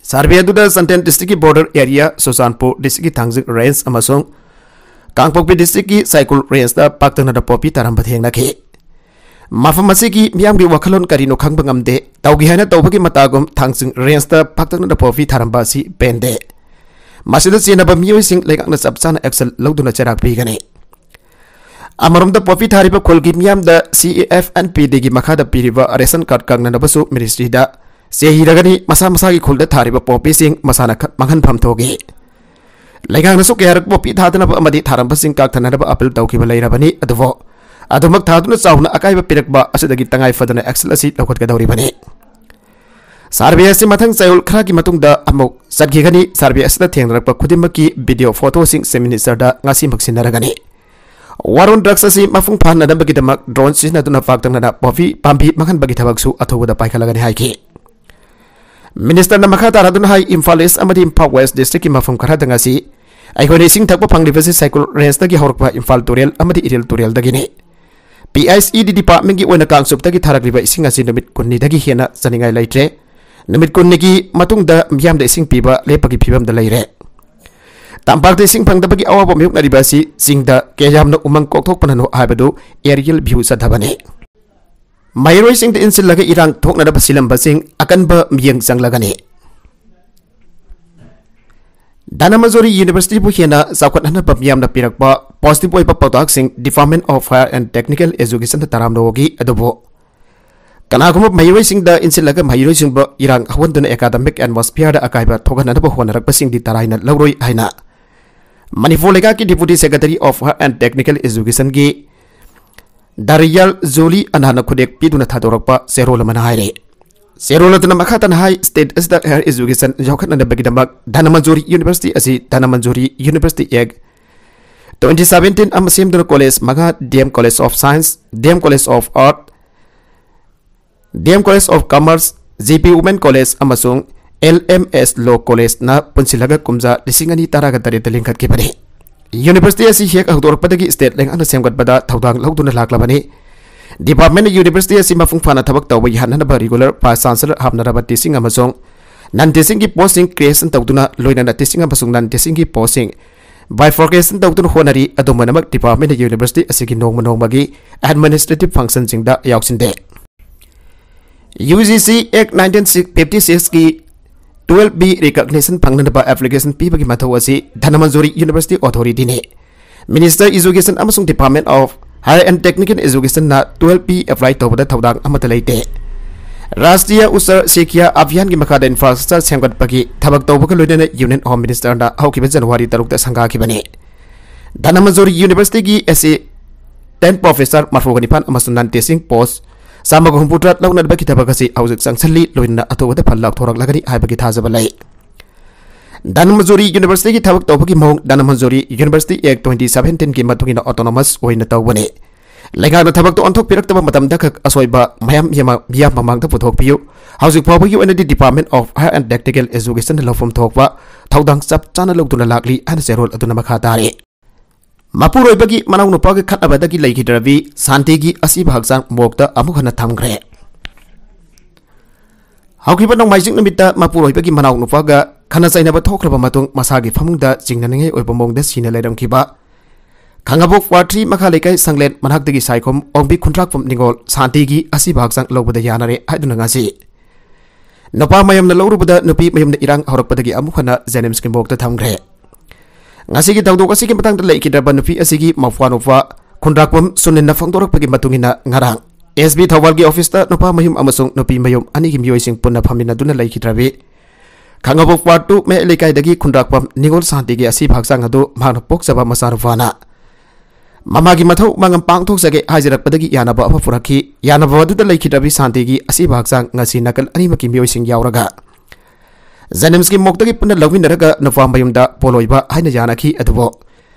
Survey ꯑꯗꯨꯗ ꯆꯥꯟꯗꯦꯜ districtꯀꯤ border area, ꯆꯨꯔꯆꯥꯟꯄꯨꯔ districtꯀꯤ ꯊꯥꯡꯖꯤꯡ range ꯑꯃꯁꯨꯡ ꯀꯥꯡꯄꯣꯛꯄꯤ districtꯀꯤ ꯁꯥꯏꯀꯨꯜ rangeꯇ ꯄꯥꯛꯇꯛꯅꯅ ꯄꯣꯄꯤ ꯊꯥꯔꯝꯕ ꯊꯦꯡꯅꯈꯤ꯫ ꯃꯐꯝ ꯑꯁꯤꯒꯤ ꯃꯤꯌꯥꯝꯒꯤ ꯋꯥꯈꯜꯂꯣꯟ ꯀꯔꯤꯅꯣ ꯈꯪꯕ ꯉꯝꯗꯦ꯫ ꯇꯧꯒꯦ ꯍꯥꯏꯅ ꯇꯧꯕꯒꯤ ꯃꯇꯥꯒꯨꯝ ꯊꯥꯡꯖꯤꯡ rangeꯇ ꯄꯥꯛꯇꯛꯅꯅ ꯄꯣꯄꯤ ꯊꯥꯔꯝꯕ ꯑꯁꯤ ꯄꯦꯟꯗꯦ꯫ ꯃꯁꯤꯗ ꯆꯦꯟꯅꯕ ꯃꯤꯑꯣꯏꯁꯤꯡ ꯂꯩꯉꯥꯛꯅ ꯆꯞ ꯆꯥꯅ action ꯂꯧꯗꯨꯅ ꯆꯩꯔꯥꯛ ꯄꯤꯒꯅꯤ꯫ ꯑꯃꯔꯣꯝꯗ ꯄꯣꯄꯤ ꯊꯥꯔꯤꯕ ꯈꯨꯜꯒꯤ ꯃꯤꯌꯥꯝꯗ C A F and P Dꯒꯤ ꯃꯈꯥꯗ ꯄꯤꯔꯤꯕ ration card ꯀꯛꯅꯅꯕꯁꯨ ministryꯗ ꯆꯦ ꯏꯔꯒꯅꯤ꯫ ꯃꯁꯥ ꯃꯁꯥꯒꯤ ꯈꯨꯜꯗ ꯊꯥꯔꯤꯕ ꯄꯣꯄꯤꯁꯤꯡ ꯃꯁꯥꯅ ꯈ-, ꯃꯥꯡꯍꯟꯐꯝ ꯊꯣꯛꯏ꯫ ꯂꯩꯉꯥꯛꯅꯁꯨ ꯀꯌꯥꯔꯛ ꯄꯣꯄꯤ ꯊꯥꯗꯅꯕ ꯑꯃꯗꯤ ꯊꯥꯔꯝꯕꯁꯤꯡ ꯀꯛꯊꯅꯅꯕ appeal ꯇꯧꯈꯤꯕ ꯂꯩꯔꯕꯅꯤ꯫ ꯑꯗꯨꯕꯨ ꯑꯗꯨꯃꯛ ꯊꯥꯗꯨꯅ ꯆꯥꯎꯅ ꯑꯀꯥꯏꯕ ꯄꯤꯔꯛꯄ ꯑꯁꯤꯗꯒꯤ ꯇꯉꯥꯏ ꯐꯗꯅ action ꯑꯁꯤ ꯂꯧꯈꯠꯀꯗꯧꯔꯤꯕꯅꯤ꯫ Survey ꯑꯁꯤ ꯃꯊꯪ ꯆꯌꯣꯜ ꯈꯔꯒꯤ ꯃꯇꯨꯡꯗ ꯑꯃꯨꯛ ꯆꯠꯈꯤꯒꯅꯤ꯫ Survey ꯑꯁꯤꯗ ꯊꯦꯡꯅꯔꯛꯄ ꯈꯨꯗꯤꯡꯃꯛꯀꯤ video photoꯁꯤꯡ Chief Ministerꯗ ꯉꯁꯤꯃꯛ ꯁꯤꯟꯅꯔꯒꯅꯤ꯫ War on Drugs ꯑꯁꯤ ꯃꯄꯨꯡ ꯐꯥꯍꯟꯅꯕꯒꯤꯗꯃꯛ drone ꯁꯤꯖꯤꯟꯅꯗꯨꯅ ꯄꯥꯛꯇꯛꯅꯅ ꯄꯣꯄꯤ ꯄꯥꯝꯕꯤ ꯃꯥꯡꯍꯟꯕꯒꯤ ꯊꯕꯛꯁꯨ ꯑꯊꯨꯕꯗ ꯄꯥꯏꯈꯠꯂꯒꯅꯤ ꯍꯥꯏꯈꯤ꯫ Ministerꯅ ꯃꯈꯥ ꯇꯥꯔꯗꯨꯅ ꯍꯥꯏ, ꯏꯝꯐꯥꯜ East ꯑꯃꯗꯤ ꯏꯝꯐꯥꯜ West districtꯀꯤ ꯃꯐꯝ ꯈꯔꯗ ꯉꯁꯤ ꯑꯩꯈꯣꯏꯅ ꯏꯁꯤꯡ ꯊꯛꯄ ꯐꯪꯂꯤꯕꯁꯤ ꯁꯥꯏꯀꯨꯜ rangeꯇꯒꯤ ꯍꯧꯔꯛꯄ ꯏꯝꯐꯥꯜ ꯇꯨꯔꯦꯜ ꯑꯃꯗꯤ Iril ꯇꯨꯔꯦꯜꯗꯒꯤꯅꯤ꯫ P H E D departmentꯀꯤ ꯑꯣꯏꯅ ꯀꯥꯡꯆꯨꯞꯇꯒꯤ ꯊꯥꯔꯛꯂꯤꯕ ꯏꯁꯤꯡ ꯑꯁꯤ ꯅꯨꯃꯤꯠ ꯀꯨꯟꯅꯤꯗꯒꯤ ꯍꯦꯟꯅ ꯆꯥꯅꯤꯡꯉꯥꯏ ꯂꯩꯇ꯭ꯔꯦ꯫ ꯅꯨꯃꯤꯠ ꯀꯨꯟꯅꯤꯒꯤ ꯃꯇꯨꯡꯗ ꯃꯤꯌꯥꯝꯗ ꯏꯁꯤꯡ ꯄꯤꯕ ꯂꯦꯞꯄꯒꯤ ꯐꯤꯕꯝꯗ ꯂꯩꯔꯦ꯫ ꯇꯝꯄꯥꯛꯇ ꯏꯁꯤꯡ ꯐꯪꯗꯕꯒꯤ ꯑꯋꯥꯕ ꯃꯥꯌꯣꯛꯅꯔꯤꯕ ꯑꯁꯤ ꯆꯤꯡꯗ ꯀꯌꯥꯝꯅ ꯎꯃꯪ ꯀꯣꯛꯊꯣꯛꯄꯅꯅꯣ ꯍꯥꯏꯕꯗꯨ aerial view ꯆꯠꯊꯕꯅꯤ꯫ ꯃꯍꯩꯔꯣꯏꯁꯤꯡꯗ ꯏꯟꯁꯤꯜꯂꯒ ꯏꯔꯥꯡ ꯊꯣꯛꯅꯅꯕ ꯁꯤꯜꯂꯝꯕꯁꯤꯡ ꯑꯀꯟꯕ ꯃꯤꯠꯌꯦꯡ ꯆꯪꯂꯒꯅꯤ꯫ ꯙꯅꯃꯟꯖꯨꯔꯤ Universityꯕꯨ ꯍꯦꯟꯅ ꯆꯥꯎꯈꯠꯍꯟꯅꯕ ꯃꯤꯌꯥꯝꯅ ꯄꯤꯔꯛꯄ positive ꯑꯣꯏꯕ ꯄꯥꯎꯇꯥꯛꯁꯤꯡ Department of Higher and Technical Educationꯗ ꯇꯔꯥꯝꯅ ꯑꯣꯛꯏ꯫ ꯑꯗꯨꯕꯨ ꯀꯅꯥꯒꯨꯝꯕ ꯃꯍꯩꯔꯣꯏꯁꯤꯡꯗ ꯏꯟꯁꯤꯜꯂꯒ ꯃꯍꯩꯔꯣꯏꯁꯤꯡꯕꯨ ꯏꯔꯥꯡ ꯍꯧꯍꯟꯗꯨꯅ academic atmosphereꯗ ꯑꯀꯥꯏꯕ ꯊꯣꯛꯍꯟꯅꯅꯕ ꯍꯣꯠꯅꯔꯛꯄꯁꯤꯡꯗꯤ ꯇꯔꯥꯏꯅ ꯂꯧꯔꯣꯏ ꯍꯥꯏꯅ ꯃꯅꯤꯄꯨꯔ ꯂꯩꯉꯥꯛꯀꯤ Deputy Secretary of Higher and Technical Educationꯒꯤ ꯗꯥꯔꯤꯌꯥꯜ ꯖꯣꯂꯤ ꯑꯅꯥꯅ ꯈꯨꯗꯦꯛ ꯄꯤꯗꯨꯅ ꯊꯥꯗꯣꯔꯛꯄ ꯆꯦꯔꯣꯜ ꯑꯃꯅ ꯍꯥꯏꯔꯦ꯫ ꯆꯦꯔꯣꯜ ꯑꯗꯨꯅ ꯃꯈꯥ ꯇꯥꯅ ꯍꯥꯏ, state ꯑꯁꯤꯗ higher education ꯌꯣꯛꯈꯠꯅꯅꯕꯒꯤꯗꯃꯛ ꯙꯅꯃꯟꯖꯨꯔꯤ University ꯑꯁꯤ Dhanamanjuri University Act twenty seventeen ꯑꯃ ꯁꯦꯝꯗꯨꯅ ꯀꯣꯂꯦꯖ ꯃꯉꯥ, D M College of Science, D M College of Art, D M College of Commerce, G P Women College ꯑꯃꯁꯨꯡ ꯑꯦꯜ ꯑꯦꯝ ꯑꯦꯁ Law Collegeꯅ ꯄꯨꯟꯁꯤꯜꯂꯒ ꯀꯨꯝꯖꯥ ꯂꯤꯁꯤꯡ ꯑꯅꯤ ꯇꯔꯥꯒ ꯇꯔꯦꯠꯇ ꯂꯤꯡꯈꯠꯈꯤꯕꯅꯤ꯫ University ꯑꯁꯤ ꯍꯦꯛ ꯍꯧꯗꯣꯔꯛꯄꯗꯒꯤ state ꯂꯩꯉꯥꯛꯅ ꯁꯦꯝꯒꯠꯄꯗ ꯊꯧꯗꯥꯡ ꯂꯧꯗꯨꯅ ꯂꯥꯛꯂꯕꯅꯤ꯫ Departmentꯅ university ꯑꯁꯤ ꯃꯄꯨꯡ ꯐꯥꯅ ꯊꯕꯛ ꯇꯧꯕ ꯌꯥꯍꯟꯅꯕ regular Vice Chancellor ꯍꯥꯞꯅꯔꯕ teaching ꯑꯃꯁꯨꯡ non teachingꯒꯤ postꯁꯤꯡ creation ꯇꯧꯗꯨꯅ, ꯂꯣꯏꯅꯅ teaching ꯑꯃꯁꯨꯡ non teachingꯒꯤ postꯁꯤꯡ bifurcation ꯇꯧꯗꯨꯅ ꯍꯣꯠꯅꯔꯤ꯫ ꯑꯗꯨꯝ ꯑꯣꯏꯅꯃꯛ, departmentꯅ university ꯑꯁꯤꯒꯤ ꯅꯣꯡꯃ ꯅꯣꯡꯃꯒꯤ administrative functionꯁꯤꯡꯗ ꯌꯥꯎꯁꯤꯟꯗꯦ꯫ U G C Act nineteen fifty sixꯀꯤ twelve B recognition ꯐꯪꯅꯅꯕ application ꯄꯤꯕꯒꯤ ꯃꯊꯧ ꯑꯁꯤ Dhanamanjuri University Authorityꯅꯤ꯫ Ministry of Education ꯑꯃꯁꯨꯡ Department of Higher and Technical Educationꯅ twelve B apply ꯇꯧꯕꯗ ꯊꯧꯗꯥꯡ ꯑꯃꯠꯇ ꯂꯩꯇꯦ꯫ ꯔꯥꯁꯇ꯭ꯔꯤꯌ ꯎꯆ ꯁꯤꯈ꯭ꯌꯥ ꯑꯚꯤꯌꯥꯟꯒꯤ ꯃꯈꯥꯗ infrastructure ꯁꯦꯝꯒꯠꯄꯒꯤ ꯊꯕꯛ ꯇꯧꯕꯒ ꯂꯣꯏꯅꯅ Union Home Ministerꯅ ꯍꯧꯈꯤꯕ January ꯇꯔꯨꯛꯇ ꯁꯪꯒꯥꯈꯤꯕꯅꯤ꯫ ꯙꯅꯃꯟꯖꯨꯔꯤ Universityꯒꯤ assistant professor ꯃꯔꯐꯨꯒ ꯅꯤꯄꯥꯟ ꯑꯃꯁꯨꯡ non teaching post ꯆꯥꯝꯃꯒ ꯍꯨꯝꯐꯨꯇꯔꯥ ꯂꯧꯅꯅꯕꯒꯤ ꯊꯕꯛ ꯑꯁꯤ ꯍꯧꯖꯤꯛ ꯆꯪꯁꯤꯜꯂꯤ, ꯂꯣꯏꯅꯅ ꯑꯊꯨꯕꯗ ꯐꯜ ꯂꯥꯎꯊꯣꯔꯛꯂꯒꯅꯤ ꯍꯥꯏꯕꯒꯤ ꯊꯥꯖꯕ ꯂꯩ꯫ ꯙꯅꯃꯟꯖꯨꯔꯤ Universityꯒꯤ ꯊꯕꯛ ꯇꯧꯕꯒꯤ ꯃꯑꯣꯡ ꯙꯅꯃꯟꯖꯨꯔꯤ University Act twenty seventeenꯒꯤ ꯃꯇꯨꯡ ꯏꯟꯅ autonomous ꯑꯣꯏꯅ ꯇꯧꯕꯅꯤ꯫ ꯂꯩꯉꯥꯛꯅ ꯊꯕꯛꯇ ꯑꯣꯟꯊꯣꯛꯄꯤꯔꯛꯇꯕ ꯃꯇꯝꯗ ꯈꯛ ꯑꯁꯣꯏꯕ ꯃꯌꯥꯝ ꯌꯥꯝꯃ-, ꯃꯤꯌꯥꯝ ꯃꯃꯥꯡꯗ ꯄꯨꯊꯣꯛꯄꯤꯌꯨ꯫ ꯍꯧꯖꯤꯛ ꯐꯥꯎꯕꯒꯤ ꯑꯣꯏꯅꯗꯤ Department of Higher and Technical Educationꯅ ꯂꯧꯐꯝ ꯊꯣꯛꯄ ꯊꯧꯗꯥꯡ ꯆꯞ ꯆꯥꯅ ꯂꯧꯗꯨꯅ ꯂꯥꯛꯂꯤ ꯍꯥꯏꯅ ꯆꯦꯔꯣꯜ ꯑꯗꯨꯅ ꯃꯈꯥ ꯇꯥꯔꯤ꯫ ꯃꯄꯨꯔꯣꯏꯕꯒꯤ ꯃꯅꯥꯎꯅꯨꯄꯥꯒ ꯈꯠꯅꯕꯗꯒꯤ ꯂꯩꯈꯤꯗ꯭ꯔꯕꯤ ꯁꯥꯟꯇꯤꯒꯤ ꯑꯁꯤꯕ ꯍꯛꯆꯥꯡ morgueꯇ ꯑꯃꯨꯛ ꯍꯟꯅ ꯊꯝꯈ꯭ꯔꯦ꯫ ꯍꯧꯈꯤꯕ ꯅꯣꯡꯃꯥꯏꯖꯤꯡ ꯅꯨꯃꯤꯠꯇ ꯃꯄꯨꯔꯣꯏꯕꯒꯤ ꯃꯅꯥꯎꯅꯨꯄꯥꯒ ꯈꯠꯅ ꯆꯩꯅꯕ ꯊꯣꯛꯈ꯭ꯔꯕ ꯃꯇꯨꯡ ꯃꯁꯥꯒꯤ ꯐꯃꯨꯡꯗ ꯆꯤꯡꯅꯅꯤꯡꯉꯥꯏ ꯑꯣꯏꯕ ꯃꯑꯣꯡꯗ ꯁꯤꯅ ꯂꯩꯔꯝꯈꯤꯕ ꯈꯥꯉꯕꯣꯛ Ward three ꯃꯈꯥ ꯂꯩꯀꯥꯏ ꯁꯪꯂꯦꯟ ꯃꯅꯥꯛꯇꯒꯤ ꯁꯥꯏꯈꯣꯝ ꯑꯣꯡꯕꯤ ꯈꯨꯟꯗ꯭ꯔꯥꯛꯄꯝ ꯅꯤꯉꯣꯜ ꯁꯥꯟꯇꯤꯒꯤ ꯑꯁꯤꯕ ꯍꯛꯆꯥꯡ ꯂꯧꯕꯗ ꯌꯥꯅꯔꯦ ꯍꯥꯏꯗꯨꯅ ꯉꯁꯤ ꯅꯨꯄꯥ ꯃꯌꯨꯝꯅ ꯂꯧꯔꯨꯕꯗ ꯅꯨꯄꯤ ꯃꯌꯨꯝꯅ ꯏꯔꯥꯡ ꯍꯧꯔꯛꯄꯗꯒꯤ ꯑꯃꯨꯛ ꯍꯟꯅ JNIMSꯀꯤ morgueꯇ ꯊꯝꯈ꯭ꯔꯦ꯫ ꯉꯁꯤꯒꯤ ꯊꯧꯗꯣꯛ ꯑꯁꯤꯒꯤ ꯃꯇꯥꯡꯗ ꯂꯩꯈꯤꯗ꯭ꯔꯕ ꯅꯨꯄꯤ ꯑꯁꯤꯒꯤ ꯃꯄ꯭ꯋꯥꯅꯨꯄꯥ ꯈꯨꯟꯗ꯭ꯔꯥꯛꯄꯝ ꯁꯨꯅꯤꯜꯅ ꯐꯣꯡꯗꯣꯔꯛꯄꯒꯤ ꯃꯇꯨꯡ ꯏꯟꯅ ꯉꯔꯥꯡ SP ꯊꯧꯕꯥꯜꯒꯤ officeꯇ ꯅꯨꯄꯥ ꯃꯌꯨꯝ ꯑꯃꯁꯨꯡ ꯅꯨꯄꯤ ꯃꯌꯨꯝ ꯑꯅꯤꯒꯤ ꯃꯤꯑꯣꯏꯁꯤꯡ ꯄꯨꯟꯅ ꯐꯝꯃꯤꯟꯅꯗꯨꯅ ꯂꯩꯈꯤꯗ꯭ꯔꯕꯤ ꯈꯥꯉꯕꯣꯛ Ward two ꯃꯌꯥꯏ ꯂꯩꯀꯥꯏꯗꯒꯤ ꯈꯨꯟꯗ꯭ꯔꯥꯛꯄꯝ ꯅꯤꯉꯣꯜ ꯁꯥꯟꯇꯤꯒꯤ ꯑꯁꯤꯕ ꯍꯛꯆꯥꯡ ꯑꯗꯨ ꯃꯍꯥꯛꯅ ꯄꯣꯛꯆꯕ ꯃꯆꯥꯅꯨꯄꯥꯅ ꯃꯃꯥꯒꯤ ꯃꯊꯧ ꯃꯉꯝ ꯄꯥꯡꯊꯣꯛꯆꯒꯦ ꯍꯥꯏꯖꯔꯛꯄꯗꯒꯤ ꯌꯥꯅꯕ ꯑꯃ ꯄꯨꯔꯛꯈꯤ꯫ ꯌꯥꯅꯕ ꯑꯗꯨꯗ ꯂꯩꯈꯤꯗ꯭ꯔꯕꯤ ꯁꯥꯟꯇꯤꯒꯤ ꯑꯁꯤꯕ ꯍꯛꯆꯥꯡ ꯉꯁꯤ ꯅꯥꯀꯜ ꯑꯅꯤꯃꯛꯀꯤ ꯃꯤꯑꯣꯏꯁꯤꯡ ꯌꯥꯎꯔꯒ JNIMSꯀꯤ morgueꯇꯒꯤ ꯄꯨꯟꯅ ꯂꯧꯃꯤꯟꯅꯔꯒ ꯅꯨꯄꯥ ꯃꯌꯨꯝꯗ ꯄꯣꯂꯣꯏꯕ ꯍꯥꯏꯅ ꯌꯥꯅꯈꯤ꯫ ꯑꯗꯨꯕꯨ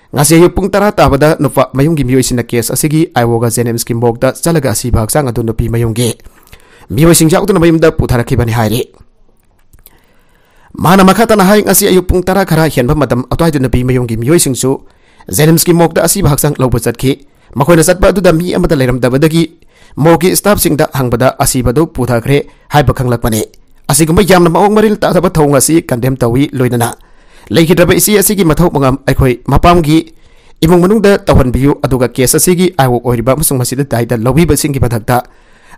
ꯉꯁꯤ ꯑꯌꯨꯛ ꯄꯨꯡ ꯇꯔꯥ ꯇꯥꯕꯗ ꯅꯨꯄꯥ ꯃꯌꯨꯝꯒꯤ ꯃꯤꯑꯣꯏꯁꯤꯡꯅ ꯀꯦꯁ ꯑꯁꯤꯒꯤ ꯑꯥꯏꯑꯣꯒ ꯖꯦꯅꯤꯝꯁꯀꯤ ꯃꯣꯔꯒꯇ ꯆꯠꯂꯒ ꯑꯁꯤꯕ ꯍꯛꯆꯥꯡ ꯑꯗꯨ ꯅꯨꯄꯤ ꯃꯌꯨꯝꯒꯤ ꯃꯤꯑꯣꯏꯁꯤꯡ ꯌꯥꯎꯗꯨꯅ ꯃꯌꯨꯝꯗ ꯄꯨꯊꯔꯛꯈꯤꯕꯅꯤ ꯍꯥꯏꯔꯤ꯫ ꯃꯥꯅ ꯃꯈꯥ ꯇꯥꯅ ꯍꯥꯏ, ꯉꯁꯤ ꯑꯌꯨꯛ ꯄꯨꯡ ꯇꯔꯥ ꯈꯔ ꯍꯦꯟꯕ ꯃꯇꯝ ꯑꯗꯨꯋꯥꯏꯗ ꯅꯨꯄꯤ ꯃꯌꯨꯝꯒꯤ ꯃꯤꯑꯣꯏꯁꯤꯡꯁꯨ ꯖꯦꯅꯤꯝꯁꯀꯤ ꯃꯣꯔꯒꯇ ꯑꯁꯤꯕ ꯍꯛꯆꯥꯡ ꯂꯧꯕ ꯆꯠꯈꯤ꯫ ꯃꯈꯣꯏꯅ ꯆꯠꯄ ꯑꯗꯨꯗ ꯃꯤ ꯑꯃꯠꯇ ꯂꯩꯔꯝꯗꯕꯗꯒꯤ ꯃꯣꯔꯒꯀꯤ ꯁ꯭ꯇꯥꯐꯁꯤꯡꯗ ꯍꯪꯕꯗ ꯑꯁꯤꯕꯗꯨ ꯄꯨꯊꯈ꯭ꯔꯦ ꯍꯥꯏꯕ ꯈꯪꯂꯛꯄꯅꯤ꯫ ꯑꯁꯤꯒꯨꯝꯕ ꯌꯥꯝꯅ ꯃꯑꯣꯡ ꯃꯔꯤꯜ ꯇꯥꯗꯕ ꯊꯧꯑꯣꯡ ꯑꯁꯤ ꯀꯟꯗꯦꯝ ꯇꯧꯏ, ꯂꯣꯏꯅꯅ ꯂꯩꯈꯤꯗ꯭ꯔꯕ ꯏꯆꯦ ꯑꯁꯤꯒꯤ ꯃꯊꯧ ꯃꯉꯝ ꯑꯩꯈꯣꯏ ꯃꯄꯥꯝꯒꯤ ꯏꯃꯨꯡ ꯃꯅꯨꯡꯗ ꯇꯧꯍꯟꯕꯤꯌꯨ, ꯑꯗꯨꯒ ꯀꯦꯁ ꯑꯁꯤꯒꯤ ꯑꯥꯏꯑꯣ ꯑꯣꯏꯔꯤꯕ ꯑꯃꯁꯨꯡ ꯃꯁꯤꯗ ꯗꯥꯏꯗ ꯂꯧꯕꯤꯕꯁꯤꯡꯒꯤ ꯃꯊꯛꯇ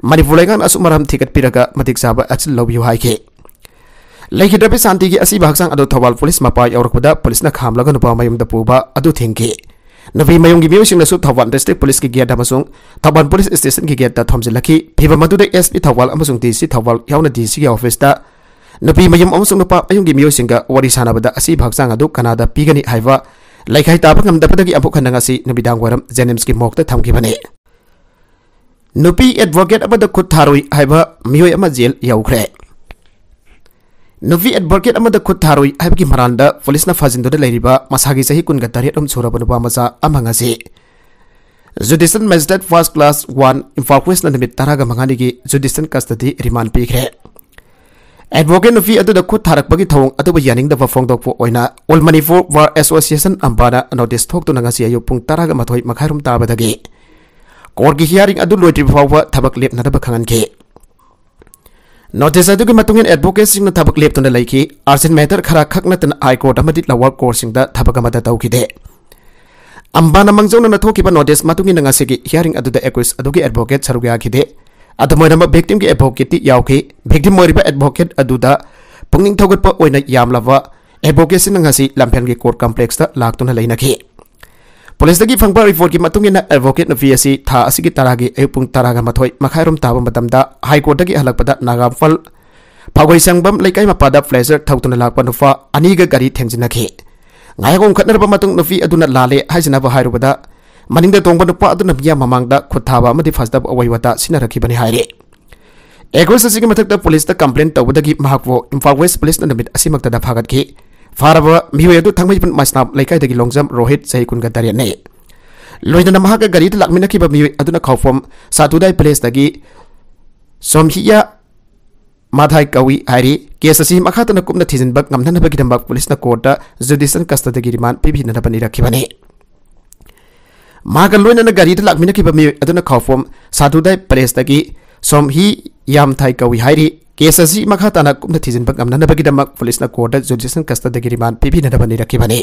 ꯃꯅꯤꯄꯨꯔ ꯂꯩꯉꯥꯛꯅ ꯑꯁꯨꯝ ꯑꯔꯥꯝ ꯊꯤꯒꯠꯄꯤꯔꯒ ꯃꯇꯤꯛ ꯆꯥꯕ action ꯂꯧꯕꯤꯌꯨ ꯍꯥꯏꯈꯤ꯫ ꯂꯩꯈꯤꯗ꯭ꯔꯕꯤ ꯁꯥꯟꯇꯤꯒꯤ ꯑꯁꯤꯕ ꯍꯛꯆꯥꯡ ꯑꯗꯨ ꯊꯧꯕꯥꯜ ꯄꯨꯂꯤꯁ ꯃꯄꯥ ꯌꯧꯔꯛꯄꯗ ꯄꯨꯂꯤꯁꯅ ꯈꯥꯝꯂꯒ ꯅꯨꯄꯥ ꯃꯌꯨꯝꯗ ꯄꯨꯕ ꯑꯗꯨ ꯊꯤꯡꯈꯤ꯫ ꯅꯨꯄꯤ ꯃꯌꯨꯝꯒꯤ ꯃꯤꯑꯣꯏꯁꯤꯡꯅꯁꯨ ꯊꯧꯕꯥꯜ ꯗꯤꯁꯇ꯭ꯔꯤꯛ ꯄꯨꯂꯤꯁꯀꯤ ꯒꯦꯠ ꯑꯃꯁꯨꯡ ꯊꯧꯕꯥꯜ ꯄꯨꯂꯤꯁ ꯁ꯭ꯇꯦꯁꯟꯒꯤ ꯒꯦꯠꯇ ꯊꯣꯝꯖꯤꯜꯂꯛꯈꯤ꯫ ꯐꯤꯚꯝ ꯑꯗꯨꯗ ꯑꯦꯁ ꯄꯤ ꯊꯧꯕꯥꯜ ꯑꯃꯁꯨꯡ ꯗꯤ ꯁꯤ ꯊꯧꯕꯥꯜ ꯌꯥꯎꯅ ꯗꯤ ꯁꯤꯒꯤ ꯑꯣꯐꯤꯁꯇ ꯅꯨꯄꯤ ꯃꯌꯨꯝ ꯑꯃꯁꯨꯡ ꯅꯨꯄꯥ ꯃꯌꯨꯝꯒꯤ ꯃꯤꯑꯣꯏꯁꯤꯡꯒ ꯋꯥꯔꯤ ꯁꯥꯟꯅꯕꯗ ꯑꯁꯤꯕ ꯍꯛꯆꯥꯡ ꯑꯗꯨ ꯀꯅꯥꯗ ꯄꯤꯒꯅꯤ ꯍꯥꯏꯕ ꯂꯩꯈꯥꯏ ꯇꯥꯕ ꯉꯝꯗꯕꯗꯒꯤ ꯑꯃꯨꯛ ꯍꯟꯅ ꯉꯁꯤ ꯅꯨꯃꯤꯗꯥꯡ ꯋꯥꯏꯔꯝ ꯖꯦꯅꯤꯝꯁꯀꯤ ꯃꯣꯔꯒꯇ ꯊꯝꯈꯤꯕꯅꯤ꯫ ꯅꯨꯄꯤ ꯑꯦꯗꯚꯣꯀꯦꯠ ꯑꯃꯗ ꯈꯨꯠ ꯊꯥꯔꯨꯏ ꯍꯥꯏꯕ ꯃꯤꯑꯣꯏ ꯑꯃ ꯖꯦꯜ ꯌꯧꯈ꯭ꯔꯦ꯫ ꯅꯨꯄꯤ ꯑꯦꯗꯚꯣꯀꯦꯠ ꯑꯃꯗ ꯈꯨꯠ ꯊꯥꯔꯨꯏ ꯍꯥꯏꯕꯒꯤ ꯃꯔꯥꯜꯗ ꯄꯨꯂꯤꯁꯅ ꯐꯥꯖꯤꯟꯗꯨꯅ ꯂꯩꯔꯤꯕ ꯃꯁꯥꯒꯤ ꯆꯍꯤ ꯀꯨꯟꯒ ꯇꯔꯦꯠ ꯑꯃ ꯁꯨꯔꯕ ꯅꯨꯄꯥ ꯃꯆꯥ ꯑꯃ ꯉꯁꯤ judicial magistrate first class one Imphal ꯋꯦꯁꯅ ꯅꯨꯃꯤꯠ ꯇꯔꯥꯒ ꯃꯉꯥꯅꯤꯒꯤ ꯖꯨꯗꯤꯁꯤꯌꯦꯜ ꯀꯁꯇꯗꯤ ꯔꯤꯃꯥꯟ ꯄꯤꯈ꯭ꯔꯦ꯫ ꯑꯦꯗꯚꯣꯀꯦꯠ ꯅꯨꯄꯤ ꯑꯗꯨꯗ ꯈꯨꯠ ꯊꯥꯔꯛꯄꯒꯤ ꯊꯧꯑꯣꯡ ꯑꯗꯨꯕꯨ ꯌꯥꯅꯤꯡꯗꯕ ꯐꯣꯡꯗꯣꯛꯄ ꯑꯣꯏꯅ ꯑꯣꯜ ꯃꯅꯤꯄꯨꯔ ꯕꯥꯔ ꯑꯦꯁꯣꯁꯤꯌꯦꯁꯟ ꯑꯝꯕꯥꯅ ꯅꯣꯇꯤꯁ ꯊꯣꯛꯇꯨꯅ ꯉꯁꯤ ꯑꯌꯨꯛ ꯄꯨꯡ ꯇꯔꯥꯒ ꯃꯥꯊꯣꯏ ꯃꯈꯥꯏꯔꯣꯝ ꯇꯥꯕꯗꯒꯤ ꯀꯣꯔꯠꯀꯤ ꯍꯤꯌꯥꯔꯤꯡ ꯑꯗꯨ ꯂꯣꯏꯗ꯭ꯔꯤꯕ ꯐꯥꯎꯕ ꯊꯕꯛ ꯂꯦꯞꯅꯗꯕ ꯈꯪꯍꯟꯈꯤ꯫ ꯅꯣꯇꯤꯁ ꯑꯗꯨꯒꯤ ꯃꯇꯨꯡ ꯏꯟꯅ ꯑꯦꯗꯚꯣꯀꯦꯠꯁꯤꯡꯅ ꯊꯕꯛ ꯂꯦꯞꯇꯨꯅ ꯂꯩꯈꯤ꯫ ꯑꯥꯔꯖꯦꯟ ꯃꯦꯇꯔ ꯈꯔ ꯈꯛ ꯅꯠꯇꯅ ꯍꯥꯏ ꯀꯣꯔꯠ ꯑꯃꯗꯤ ꯂꯋꯔ ꯀꯣꯔꯠꯁꯤꯡꯗ ꯊꯕꯛ ꯑꯃꯠꯇ ꯇꯧꯈꯤꯗꯦ꯫ ꯑꯝꯕꯥꯅ ꯃꯥꯡꯖꯧꯅꯅ ꯊꯣꯛꯈꯤꯕ ꯅꯣꯇꯤꯁ ꯃꯇꯨꯡ ꯏꯟꯅ ꯉꯁꯤꯒꯤ ꯍꯤꯌꯥꯔꯤꯡ ꯑꯗꯨꯗ ꯑꯦꯀ꯭ꯌꯨꯁ ꯑꯗꯨꯒꯤ ꯑꯦꯗꯚꯣꯀꯦꯠ ꯁꯔꯨꯛ ꯌꯥꯈꯤꯗꯦ꯫ ꯑꯗꯨꯝ ꯑꯣꯏꯅꯃꯛ, ꯚꯤꯛꯇꯤꯝꯒꯤ ꯑꯦꯗꯚꯣꯀꯦꯠꯇꯤ ꯌꯥꯎꯈꯤ꯫ ꯚꯤꯛꯇꯤꯝ ꯑꯣꯏꯔꯤꯕ ꯑꯦꯗꯚꯣꯀꯦꯠ ꯑꯗꯨꯗ ꯄꯨꯛꯅꯤꯡ ꯊꯧꯒꯠꯄ ꯑꯣꯏꯅ ꯌꯥꯝꯂꯕ ꯑꯦꯗꯚꯣꯀꯦꯠꯁꯤꯡꯅ ꯉꯁꯤ ꯂꯝꯐꯦꯜꯒꯤ ꯀꯣꯔꯠ ꯀꯝꯄ꯭ꯂꯦꯛꯁꯇ ꯂꯥꯛꯇꯨꯅ ꯂꯩꯅꯈꯤ꯫ ꯄꯨꯂꯤꯁꯇꯒꯤ ꯐꯪꯕ ꯔꯤꯄꯣꯔꯠꯀꯤ ꯃꯇꯨꯡ ꯏꯟꯅ, ꯑꯦꯗꯚꯣꯀꯦꯠ ꯅꯨꯄꯤ ꯑꯁꯤ ꯊꯥ ꯑꯁꯤꯒꯤ ꯇꯔꯥꯒꯤ ꯑꯌꯨꯛ ꯄꯨꯡ ꯇꯔꯥꯒ ꯃꯥꯊꯣꯏ ꯃꯈꯥꯏꯔꯣꯝ ꯇꯥꯕ ꯃꯇꯝꯗ ꯍꯥꯏ ꯀꯣꯔꯠꯇꯒꯤ ꯍꯜꯂꯛꯄꯗ ꯅꯥꯒꯥꯝꯐꯜ ꯐꯥꯒꯣꯏꯁꯪꯕꯝ ꯂꯩꯀꯥꯏ ꯃꯄꯥꯗ ꯄ꯭ꯂꯦꯖꯔ ꯊꯧꯗꯨꯅ ꯂꯥꯛꯄ ꯅꯨꯄꯥ ꯑꯅꯤꯒ ꯒꯥꯔꯤ ꯊꯦꯡꯖꯤꯟꯅꯈꯤ꯫ ꯉꯥꯏꯍꯥꯛ ꯑꯣꯝꯈꯠꯅꯔꯕ ꯃꯇꯨꯡ, ꯅꯨꯄꯤ ꯑꯗꯨꯅ ꯂꯥꯜꯂꯦ ꯍꯥꯏꯖꯅꯕ ꯍꯥꯏꯔꯨꯕꯗ, ꯃꯅꯤꯡꯗ ꯇꯣꯡꯕ ꯅꯨꯄꯥ ꯑꯗꯨꯅ ꯃꯤꯌꯥꯝ ꯃꯃꯥꯡꯗ ꯈꯨꯠ ꯊꯥꯕ ꯑꯃꯗꯤ ꯐꯖꯗꯕ ꯑꯋꯥ ꯋꯥꯇꯥ ꯁꯤꯟꯅꯔꯛꯈꯤꯕꯅꯤ ꯍꯥꯏꯔꯤ꯫ ꯑꯦꯀ꯭ꯌꯨꯁ ꯑꯁꯤꯒꯤ ꯃꯊꯛꯇ ꯄꯨꯂꯤꯁꯇ ꯀꯝꯄ꯭ꯂꯦꯟ ꯇꯧꯕꯗꯒꯤ ꯃꯍꯥꯛꯄꯨ ꯏꯝꯐꯥꯜ ꯋꯦꯁ ꯄꯨꯂꯤꯁꯅ ꯅꯨꯃꯤꯠ ꯑꯁꯤꯃꯛꯇꯗ ꯐꯥꯒꯠꯈꯤ꯫ ꯐꯥꯔꯕ ꯃꯤꯑꯣꯏ ꯑꯗꯨ ꯊꯥꯡꯃꯩꯕꯟ ꯃꯁꯅꯥꯞ ꯂꯩꯀꯥꯏꯗꯒꯤ ꯂꯣꯡꯖꯝ ꯔꯣꯍꯤꯠ, ꯆꯍꯤ ꯀꯨꯟꯒ ꯇꯔꯦꯠꯅꯤ꯫ ꯂꯣꯏꯅꯅ ꯃꯍꯥꯛꯀ ꯒꯥꯔꯤꯗ ꯂꯥꯛꯃꯤꯟꯅꯈꯤꯕ ꯃꯤꯑꯣꯏ ꯑꯗꯨꯅ ꯈꯥꯎꯐꯝ ꯁꯥꯗꯨꯗꯥꯏ ꯄꯦꯂꯦꯁꯇꯒꯤ ꯁꯣꯝꯍꯤꯌꯥ ꯃꯥꯊꯥꯏ ꯀꯧꯏ ꯍꯥꯏꯔꯤ꯫ ꯀꯦꯁ ꯑꯁꯤ ꯃꯈꯥ ꯇꯥꯅ ꯀꯨꯞꯅ ꯊꯤꯖꯤꯟꯕ ꯉꯝꯅꯅꯕꯒꯤꯗꯃꯛ ꯄꯨꯂꯤꯁꯅ ꯀꯣꯔꯠꯇ ꯖꯨꯗꯤꯁꯤꯌꯦꯜ ꯀꯁꯇꯗꯤꯒꯤ ꯔꯤꯃꯥꯟ ꯄꯤꯕꯤꯅꯅꯕ ꯅꯤꯔꯛꯈꯤꯕꯅꯤ꯫ ꯃꯍꯥꯛꯀ ꯂꯣꯏꯅꯅ ꯒꯥꯔꯤꯗ ꯂꯥꯛꯃꯤꯟꯅꯈꯤꯕ ꯃꯤꯑꯣꯏ ꯑꯗꯨꯅ ꯈꯥꯎꯐꯝ ꯁꯥꯗꯨꯗꯥꯏ ꯄꯦꯂꯦꯁꯇꯒꯤ ꯁꯣꯝꯍꯤ ꯌꯥꯝꯊꯥꯏ ꯀꯧꯏ ꯍꯥꯏꯔꯤ꯫ ꯀꯦꯁ ꯑꯁꯤ ꯃꯈꯥ ꯇꯥꯅ ꯀꯨꯞꯅ ꯊꯤꯖꯤꯟꯕ ꯉꯝꯅꯅꯕꯒꯤꯗꯃꯛ ꯄꯨꯂꯤꯁꯅ ꯀꯣꯔꯠꯇ ꯖꯨꯗꯤꯁꯤꯌꯦꯜ ꯀꯁꯇꯗꯤꯒꯤ ꯔꯤꯃꯥꯟ ꯄꯤꯕꯤꯅꯅꯕ ꯅꯤꯔꯛꯈꯤꯕꯅꯤ꯫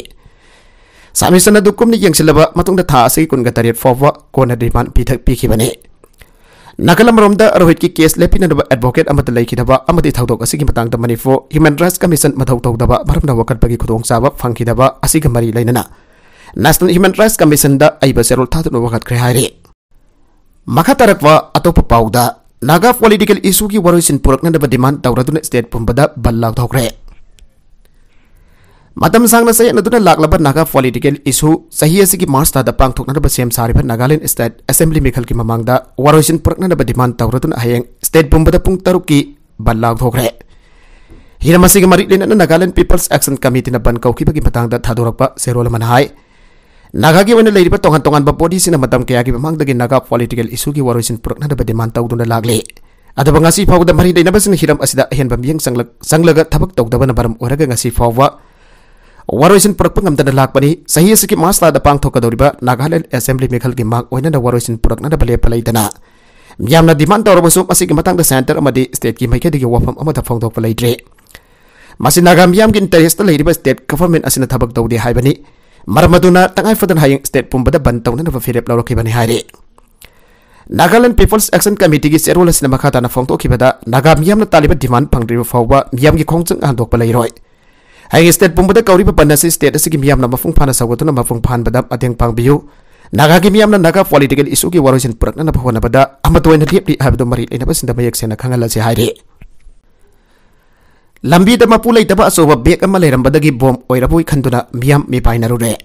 ꯁꯕꯃꯤꯁꯟ ꯑꯗꯨ ꯀꯨꯞꯅ ꯌꯦꯡꯁꯤꯜꯂꯕ ꯃꯇꯨꯡꯗ ꯊꯥ ꯑꯁꯤꯒꯤ ꯀꯨꯟꯒ ꯇꯔꯦꯠ ꯐꯥꯎꯕ ꯀꯣꯟꯅ ꯔꯤꯃꯥꯟ ꯄꯤꯊꯛ ꯄꯤꯈꯤꯕꯅꯤ꯫ ꯅꯥꯒꯥꯂꯦꯟ ꯃꯔꯣꯝꯗ ꯔꯣꯍꯤꯠꯀꯤ ꯀꯦꯁ ꯂꯦꯞꯄꯤꯅꯅꯕ ꯑꯦꯗꯚꯣꯀꯦꯠ ꯑꯃꯠꯇ ꯂꯩꯈꯤꯗꯕ ꯑꯃꯗꯤ ꯊꯧꯗꯣꯛ ꯑꯁꯤꯒꯤ ꯃꯇꯥꯡꯗ ꯃꯅꯤꯄꯨꯔ ꯍ꯭ꯌꯨꯃꯦꯟ ꯔꯥꯏꯠꯁ ꯀꯃꯤꯁꯟ ꯃꯊꯧ ꯇꯧꯗꯕ ꯃꯔꯝꯅ ꯋꯥꯀꯠꯄꯒꯤ ꯈꯨꯗꯣꯡꯆꯥꯕ ꯐꯪꯈꯤꯗꯕ ꯑꯁꯤꯒ ꯃꯔꯤ ꯂꯩꯅꯅ ꯅꯦꯁꯅꯦꯜ ꯍ꯭ꯌꯨꯃꯦꯟ ꯔꯥꯏꯠꯁ ꯀꯃꯤꯁꯟꯗ ꯑꯏꯕ ꯆꯦꯔꯣꯜ ꯊꯥꯗꯨꯅ ꯋꯥꯀꯠꯈ꯭ꯔꯦ ꯍꯥꯏꯔꯤ꯫ ꯃꯈꯥ ꯇꯥꯔꯛꯄ ꯑꯇꯣꯞꯄ ꯄꯥꯎꯗ, ꯅꯥꯒꯥ ꯄꯣꯂꯤꯇꯤꯀꯦꯜ ꯏꯁꯨꯒꯤ ꯋꯥꯔꯣꯏꯁꯤꯟ ꯄꯨꯔꯛꯅꯅꯕ ꯗꯤꯃꯥꯟ ꯇꯧꯔꯗꯨꯅ ꯁ꯭ꯇꯦꯠ ꯄꯨꯝꯕꯗ ꯕꯟ ꯂꯥꯎꯊꯣꯛꯈ꯭ꯔꯦ꯫ ꯃꯇꯝ ꯁꯥꯡꯅ ꯆꯌꯦꯠꯅꯗꯨꯅ ꯂꯥꯛꯂꯕ ꯅꯥꯒꯥ ꯄꯣꯂꯤꯇꯤꯀꯦꯜ ꯏꯁꯨ ꯆꯍꯤ ꯑꯁꯤꯒꯤ ꯃꯥꯔꯆ ꯊꯥꯗ ꯄꯥꯡꯊꯣꯛꯅꯅꯕ ꯁꯦꯝ ꯁꯥꯔꯤꯕ ꯅꯥꯒꯥꯂꯦꯟ ꯁ꯭ꯇꯦꯠ ꯑꯦꯁꯦꯝꯕ꯭ꯂꯤ ꯃꯤꯈꯜꯒꯤ ꯃꯃꯥꯡꯗ ꯋꯥꯔꯣꯏꯁꯤꯟ ꯄꯨꯔꯛꯅꯅꯕ ꯗꯤꯃꯥꯟ ꯇꯧꯔꯗꯨꯅ ꯍꯌꯦꯡ ꯁ꯭ꯇꯦꯠ ꯄꯨꯝꯕꯗ ꯄꯨꯡ ꯇꯔꯨꯛꯀꯤ ꯕꯟ ꯂꯥꯎꯊꯣꯛꯈ꯭ꯔꯦ꯫ ꯍꯤꯔꯝ ꯑꯁꯤꯒ ꯃꯔꯤ ꯂꯩꯅꯅ ꯅꯥꯒꯥꯂꯦꯟ ꯄꯤꯄꯜꯁ ꯑꯦꯛꯁꯟ ꯀꯃꯤꯇꯤꯅ ꯕꯟ ꯀꯧꯈꯤꯕꯒꯤ ꯃꯇꯥꯡꯗ ꯊꯥꯗꯣꯔꯛꯄ ꯆꯦꯔꯣꯜ ꯑꯃꯅ ꯍꯥꯏ, ꯅꯥꯒꯥꯒꯤ ꯑꯣꯏꯅ ꯂꯩꯔꯤꯕ ꯇꯣꯉꯥꯟ ꯇꯣꯉꯥꯟꯕ ꯕꯣꯗꯤꯁꯤꯡꯅ ꯃꯇꯝ ꯀꯌꯥꯒꯤ ꯃꯃꯥꯡꯗꯒꯤ ꯅꯥꯒꯥ ꯄꯣꯂꯤꯇꯤꯀꯦꯜ ꯏꯁꯨꯒꯤ ꯋꯥꯔꯣꯏꯁꯤꯟ ꯄꯨꯔꯛꯅꯅꯕ ꯗꯤꯃꯥꯟ ꯇꯧꯗꯨꯅ ꯂꯥꯛꯂꯤ꯫ ꯑꯗꯨꯕꯨ ꯉꯁꯤ ꯐꯥꯎꯕꯗ ꯃꯔꯤ ꯂꯩꯅꯕꯁꯤꯡꯅ ꯍꯤꯔꯝ ꯑꯁꯤꯗ ꯑꯍꯦꯟꯕ ꯃꯤꯠꯌꯦꯡ ꯆꯪꯂꯛ-, ꯆꯪꯂꯒ ꯊꯕꯛ ꯇꯧꯗꯕꯅ ꯃꯔꯝ ꯑꯣꯏꯔꯒ ꯉꯁꯤ ꯐꯥꯎꯕ ꯋꯥꯔꯣꯏꯁꯤꯟ ꯄꯨꯔꯛꯄ ꯉꯝꯗꯅ ꯂꯥꯛꯄꯅꯤ꯫ ꯆꯍꯤ ꯑꯁꯤꯒꯤ ꯃꯥꯔꯆ ꯊꯥꯗ ꯄꯥꯡꯊꯣꯛꯀꯗꯧꯔꯤꯕ ꯅꯥꯒꯥꯂꯦꯟ ꯑꯦꯁꯦꯝꯕ꯭ꯂꯤ ꯃꯤꯈꯜꯒꯤ ꯃꯥꯡ ꯑꯣꯏꯅꯅ ꯋꯥꯔꯣꯏꯁꯤꯟ ꯄꯨꯔꯛꯅꯅꯕ ꯂꯦꯞꯄ ꯂꯩꯇꯅ ꯃꯤꯌꯥꯝꯅ ꯗꯤꯃꯥꯟ ꯇꯧꯔꯕꯁꯨ ꯃꯁꯤꯒꯤ ꯃꯇꯥꯡꯗ ꯁꯦꯟꯇꯔ ꯑꯃꯗꯤ ꯁ꯭ꯇꯦꯠꯀꯤ ꯃꯥꯏꯀꯩꯗꯒꯤ ꯋꯥꯐꯝ ꯑꯃꯠꯇ ꯐꯣꯡꯗꯣꯛꯄ ꯂꯩꯇ꯭ꯔꯤ꯫ ꯃꯁꯤ ꯅꯥꯒꯥ ꯃꯤꯌꯥꯝꯒꯤ ꯏꯟꯇꯔꯦꯁꯇ ꯂꯩꯔꯤꯕ ꯁ꯭ꯇꯦꯠ ꯒꯚꯔꯟꯃꯦꯟꯠ ꯑꯁꯤꯅ ꯊꯕꯛ ꯇꯧꯗꯦ ꯍꯥꯏꯕꯅꯤ꯫ ꯃꯔꯝ ꯑꯗꯨꯅ ꯇꯉꯥꯏ ꯐꯗꯅ ꯍꯌꯦꯡ ꯁ꯭ꯇꯦꯠ ꯄꯨꯝꯕꯗ ꯕꯟ ꯇꯧꯅꯅꯕ ꯐꯤꯔꯦꯞ ꯂꯧꯔꯛꯈꯤꯕꯅꯤ ꯍꯥꯏꯔꯤ꯫ ꯅꯥꯒꯥꯂꯦꯟ ꯄꯤꯄꯜꯁ ꯑꯦꯛꯁꯟ ꯀꯃꯤꯇꯤꯒꯤ ꯆꯦꯔꯣꯜ ꯑꯁꯤꯅ ꯃꯈꯥ ꯇꯥꯅ ꯐꯣꯡꯗꯣꯛꯈꯤꯕꯗ, ꯅꯥꯒꯥ ꯃꯤꯌꯥꯝꯅ ꯇꯥꯜꯂꯤꯕ ꯗꯤꯃꯥꯟ ꯐꯪꯗ꯭ꯔꯤꯕ ꯐꯥꯎꯕ ꯃꯤꯌꯥꯝꯒꯤ ꯈꯣꯡꯆꯪ ꯍꯟꯗꯣꯛꯄ ꯂꯩꯔꯣꯏ꯫ ꯍꯌꯦꯡ ꯁ꯭ꯇꯦꯠ ꯄꯨꯝꯕꯗ ꯀꯧꯔꯤꯕ ꯕꯟ ꯑꯁꯤ ꯁ꯭ꯇꯦꯠ ꯑꯁꯤꯒꯤ ꯃꯤꯌꯥꯝꯅ ꯃꯄꯨꯡ ꯐꯥꯅ ꯁꯧꯒꯠꯇꯨꯅ ꯃꯄꯨꯡ ꯐꯥꯍꯟꯕꯗ ꯃꯇꯦꯡ ꯄꯥꯡꯕꯤꯌꯨ꯫ ꯅꯥꯒꯥꯒꯤ ꯃꯤꯌꯥꯝꯅ ꯅꯥꯒꯥ ꯄꯣꯂꯤꯇꯤꯀꯦꯜ ꯏꯁꯨꯒꯤ ꯋꯥꯔꯣꯏꯁꯤꯟ ꯄꯨꯔꯛꯅꯅꯕ ꯍꯣꯠꯅꯕꯗ ꯑꯃꯠꯇ ꯑꯣꯏꯅ ꯂꯦꯞꯂꯤ ꯍꯥꯏꯕꯗꯨ ꯃꯔꯤ ꯂꯩꯅꯕꯁꯤꯡꯗ ꯃꯌꯦꯛ ꯁꯦꯡꯅ ꯈꯪꯍꯜꯂꯁꯤ ꯍꯥꯏꯔꯤ꯫ ꯂꯝꯕꯤꯗ ꯃꯄꯨ ꯂꯩꯇꯕ ꯑꯆꯧꯕ ꯕꯦꯒ ꯑꯃ ꯂꯩꯔꯝꯕꯗꯒꯤ ꯕꯣꯝ ꯑꯣꯏꯔꯕꯣꯏ ꯈꯟꯗꯨꯅ ꯃꯤꯌꯥꯝ ꯃꯤꯄꯥꯏꯅꯔꯨꯔꯦ꯫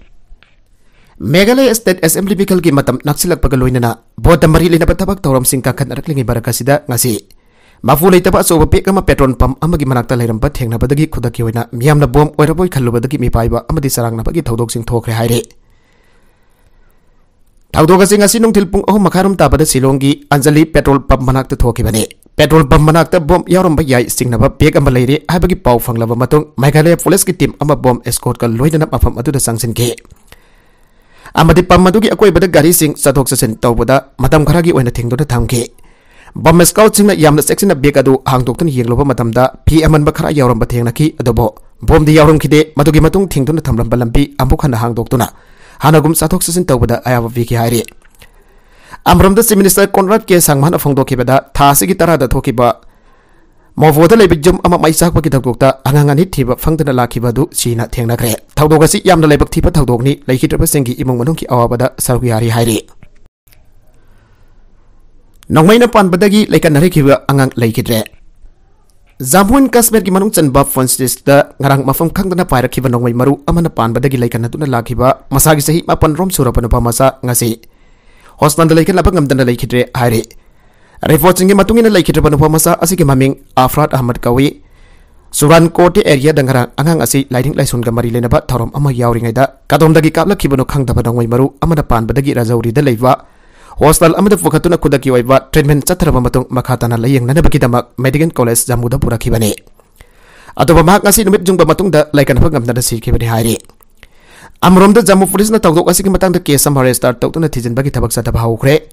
ꯃꯦꯘꯥꯂꯌ ꯁ꯭ꯇꯦꯠ ꯑꯦꯁꯦꯝꯕ꯭ꯂꯤ ꯃꯤꯈꯜꯒꯤ ꯃꯇꯝ ꯅꯛꯁꯤꯜꯂꯛꯄꯒ ꯂꯣꯏꯅꯅ ꯚꯣꯠꯇ ꯃꯔꯤ ꯂꯩꯅꯕ ꯊꯕꯛ ꯊꯧꯔꯝꯁꯤꯡ ꯀꯥꯈꯠꯅꯔꯛꯂꯤꯉꯩ ꯃꯔꯛ ꯑꯁꯤꯗ ꯉꯁꯤ ꯃꯄꯨ ꯂꯩꯇꯕ ꯑꯆꯧꯕ ꯕꯦꯒ ꯑꯃ ꯄꯦꯇ꯭ꯔꯣꯜ ꯄꯝꯞ ꯑꯃꯒꯤ ꯃꯅꯥꯛꯇ ꯂꯩꯔꯝꯕ ꯊꯦꯡꯅꯕꯗꯒꯤ ꯈꯨꯗꯛꯀꯤ ꯑꯣꯏꯅ ꯃꯤꯌꯥꯝꯅ ꯕꯣꯝ ꯑꯣꯏꯔꯕꯣꯏ ꯈꯜꯂꯨꯕꯗꯒꯤ ꯃꯤꯄꯥꯏꯕ ꯑꯃꯗꯤ ꯆꯔꯥꯡꯅꯕꯒꯤ ꯊꯧꯗꯣꯛꯁꯤꯡ ꯊꯣꯛꯈ꯭ꯔꯦ ꯍꯥꯏꯔꯤ꯫ ꯊꯧꯗꯣꯛ ꯑꯁꯤ ꯉꯁꯤ ꯅꯨꯡꯊꯤꯜ ꯄꯨꯡ ꯑꯍꯨꯝ ꯃꯈꯥꯏꯔꯣꯝ ꯇꯥꯕꯗ ꯁꯤꯂꯣꯡꯒꯤ ꯑꯟꯖꯂꯤ ꯄꯦꯇ꯭ꯔꯣꯜ ꯄꯝꯞ ꯃꯅꯥꯛꯇ ꯊꯣꯛꯈꯤꯕꯅꯤ꯫ ꯄꯦꯇ꯭ꯔꯣꯜ ꯄꯝꯞ ꯃꯅꯥꯛꯇ ꯕꯣꯝ ꯌꯥꯎꯔꯝꯕ ꯌꯥꯏ ꯆꯤꯡꯅꯕ ꯕꯦꯒ ꯑꯃ ꯂꯩꯔꯦ ꯍꯥꯏꯕꯒꯤ ꯄꯥꯎ ꯐꯪꯂꯕ ꯃꯇꯨꯡ ꯃꯦꯘꯥꯂꯌꯥ ꯄꯨꯂꯤꯁꯀꯤ ꯇꯤꯝ ꯑꯃ ꯕꯣꯝ ꯑꯦꯁꯀꯣꯔꯠꯀ ꯂꯣꯏꯅꯅ ꯃꯐꯝ ꯑꯗꯨꯗ ꯆꯪꯁꯤꯟꯈꯤ꯫ ꯑꯃꯗꯤ ꯄꯝꯞ ꯑꯗꯨꯒꯤ ꯑꯀꯣꯏꯕꯗ ꯒꯥꯔꯤꯁꯤꯡ ꯆꯠꯊꯣꯛ ꯆꯠꯁꯤꯟ ꯇꯧꯕꯗ ꯃꯇꯝ ꯈꯔꯒꯤ ꯑꯣꯏꯅ ꯊꯤꯡꯗꯨꯅ ꯊꯝꯈꯤ꯫ ꯕꯣꯝ ꯁ꯭ꯀꯥꯎꯠꯁꯤꯡꯅ ꯌꯥꯝꯅ ꯆꯦꯛꯁꯤꯟꯅ ꯕꯦꯒ ꯑꯗꯨ ꯍꯥꯡꯗꯣꯛꯇꯨꯅ ꯌꯦꯡꯂꯨꯕ ꯃꯇꯝꯗ ꯐꯤ ꯑꯃꯟꯕ ꯈꯔ ꯌꯥꯎꯔꯝꯕ ꯊꯦꯡꯅꯈꯤ, ꯑꯗꯨꯕꯨ ꯕꯣꯝꯗꯤ ꯌꯥꯎꯔꯝꯈꯤꯗꯦ꯫ ꯃꯗꯨꯒꯤ ꯃꯇꯨꯡ ꯊꯤꯡꯗꯨꯅ ꯊꯝꯂꯝꯕ ꯂꯝꯕꯤ ꯑꯃꯨꯛ ꯍꯟꯅ ꯍꯥꯡꯗꯣꯛꯇꯨꯅ ꯍꯥꯟꯅꯒꯨꯝ ꯆꯠꯊꯣꯛ ꯆꯠꯁꯤꯟ ꯇꯧꯕꯗ ꯑꯌꯥꯕ ꯄꯤꯈꯤ ꯍꯥꯏꯔꯤ꯫ ꯑꯃꯔꯣꯝꯗ ꯆꯤꯐ ꯃꯤꯅꯤꯁꯇꯔ ꯀꯣꯟꯔꯥꯗ ꯀꯦ ꯁꯥꯡꯃꯥꯅ ꯐꯣꯡꯗꯣꯛꯈꯤꯕꯗ ꯊꯥ ꯑꯁꯤꯒꯤ ꯇꯔꯥꯗ ꯊꯣꯛꯈꯤꯕ ꯃꯣꯚꯣꯗ ꯂꯩꯕ ꯌꯨꯝ ꯑꯃ ꯃꯩ ꯆꯥꯛꯄꯒꯤ ꯊꯧꯗꯣꯛꯇ ꯑꯉꯥꯡ ꯑꯅꯤ ꯊꯤꯕ ꯐꯪꯗꯅ ꯂꯥꯛꯈꯤꯕ ꯑꯗꯨ ꯁꯤꯅ ꯊꯦꯡꯅꯈ꯭ꯔꯦ꯫ ꯊꯧꯗꯣꯛ ꯑꯁꯤ ꯌꯥꯝꯅ ꯂꯥꯏꯕꯛ ꯊꯤꯕ ꯊꯧꯗꯣꯛꯅꯤ, ꯂꯩꯈꯤꯗ꯭ꯔꯕꯁꯤꯡꯒꯤ ꯏꯃꯨꯡ ꯃꯅꯨꯡꯒꯤ ꯑꯋꯥꯕꯗ ꯁꯔꯨꯛ ꯌꯥꯔꯤ ꯍꯥꯏꯔꯤ꯫ ꯅꯣꯡꯃꯩꯅ ꯄꯥꯟꯕꯗꯒꯤ ꯂꯩꯀꯠꯅꯔꯛꯈꯤꯕ ꯑꯉꯥꯡ ꯂꯩꯈꯤꯗ꯭ꯔꯦ꯫ ꯖꯝꯃꯨ ꯑꯦꯟ ꯀꯥꯁꯃꯤꯔꯒꯤ ꯃꯅꯨꯡ ꯆꯟꯕ ꯄꯨꯟꯁ ꯗꯤꯁꯇ꯭ꯔꯤꯛꯇ ꯉꯔꯥꯡ ꯃꯐꯝ ꯈꯪꯗꯅ ꯄꯥꯏꯔꯛꯈꯤꯕ ꯅꯣꯡꯃꯩ ꯃꯔꯨ ꯑꯃꯅ ꯄꯥꯟꯕꯗꯒꯤ ꯂꯩꯀꯠꯅꯗꯨꯅ ꯂꯥꯛꯈꯤꯕ ꯃꯁꯥꯒꯤ ꯆꯍꯤ ꯃꯥꯄꯟ ꯔꯣꯝ ꯁꯨꯔꯕ ꯅꯨꯄꯥ ꯃꯆꯥ ꯉꯁꯤ ꯍꯣꯁꯄꯤꯇꯥꯜꯗ ꯂꯩꯀꯠꯅꯕ ꯉꯝꯗꯅ ꯂꯩꯈꯤꯗ꯭ꯔꯦ ꯍꯥꯏꯔꯤ꯫ ꯔꯤꯄꯣꯔꯠꯁꯤꯡꯒꯤ ꯃꯇꯨꯡ ꯏꯟꯅ ꯂꯩꯈꯤꯗ꯭ꯔꯕ ꯅꯨꯄꯥ ꯃꯆꯥ ꯑꯁꯤꯒꯤ ꯃꯃꯤꯡ ꯑꯐ꯭ꯔꯥꯗ ꯑꯍꯃꯗ ꯀꯧꯏ꯫ ꯆꯨꯔꯥꯟꯀꯣꯠ ꯑꯦꯔꯤꯌꯥꯗ ꯉꯔꯥꯡ ꯑꯉꯥꯡ ꯑꯁꯤ ꯂꯥꯏꯅꯤꯡ ꯂꯥꯏꯁꯣꯟꯒ ꯃꯔꯤ ꯂꯩꯅꯕ ꯊꯧꯔꯝ ꯑꯃ ꯌꯥꯎꯔꯤꯉꯩꯗ ꯀꯗꯣꯝꯗꯒꯤ ꯀꯥꯞꯂꯛꯈꯤꯕꯅꯣ ꯈꯪꯗꯕ ꯅꯣꯡꯃꯩ ꯃꯔꯨ ꯑꯃꯅ ꯄꯥꯟꯕꯗꯒꯤ ꯔꯥꯖꯧꯔꯤꯗ ꯂꯩꯕ ꯍꯣꯁꯄꯤꯇꯥꯜ ꯑꯃꯗ ꯄꯨꯈꯠꯇꯨꯅ ꯈꯨꯗꯛꯀꯤ ꯑꯣꯏꯕ ꯇ꯭ꯔꯤꯠꯃꯦꯟꯠ ꯆꯠꯊꯔꯕ ꯃꯇꯨꯡ ꯃꯈꯥ ꯇꯥꯅ ꯂꯥꯌꯦꯡꯅꯅꯕꯒꯤꯗꯃꯛ ꯃꯦꯗꯤꯀꯦꯜ ꯀꯣꯂꯦꯖ ꯖꯝꯃꯨꯗ ꯄꯨꯔꯛꯈꯤꯕꯅꯤ꯫ ꯑꯗꯨꯕꯨ ꯃꯍꯥꯛ ꯉꯁꯤ ꯅꯨꯃꯤꯠ ꯌꯨꯡꯕ ꯃꯇꯨꯡꯗ ꯂꯩꯀꯠꯅꯕ ꯉꯝꯗꯅ ꯁꯤꯈꯤꯕꯅꯤ ꯍꯥꯏꯔꯤ꯫ ꯑꯃꯔꯣꯝꯗ ꯖꯝꯃꯨ ꯄꯨꯂꯤꯁꯅ ꯊꯧꯗꯣꯛ ꯑꯁꯤꯒꯤ ꯃꯇꯥꯡꯗ ꯀꯦꯁ ꯑꯃ ꯔꯦꯖꯤꯁꯇꯥꯔ ꯇꯧꯗꯨꯅ ꯊꯤꯖꯤꯟꯕꯒꯤ ꯊꯕꯛ ꯆꯠꯊꯕ ꯍꯧꯈ꯭ꯔꯦ꯫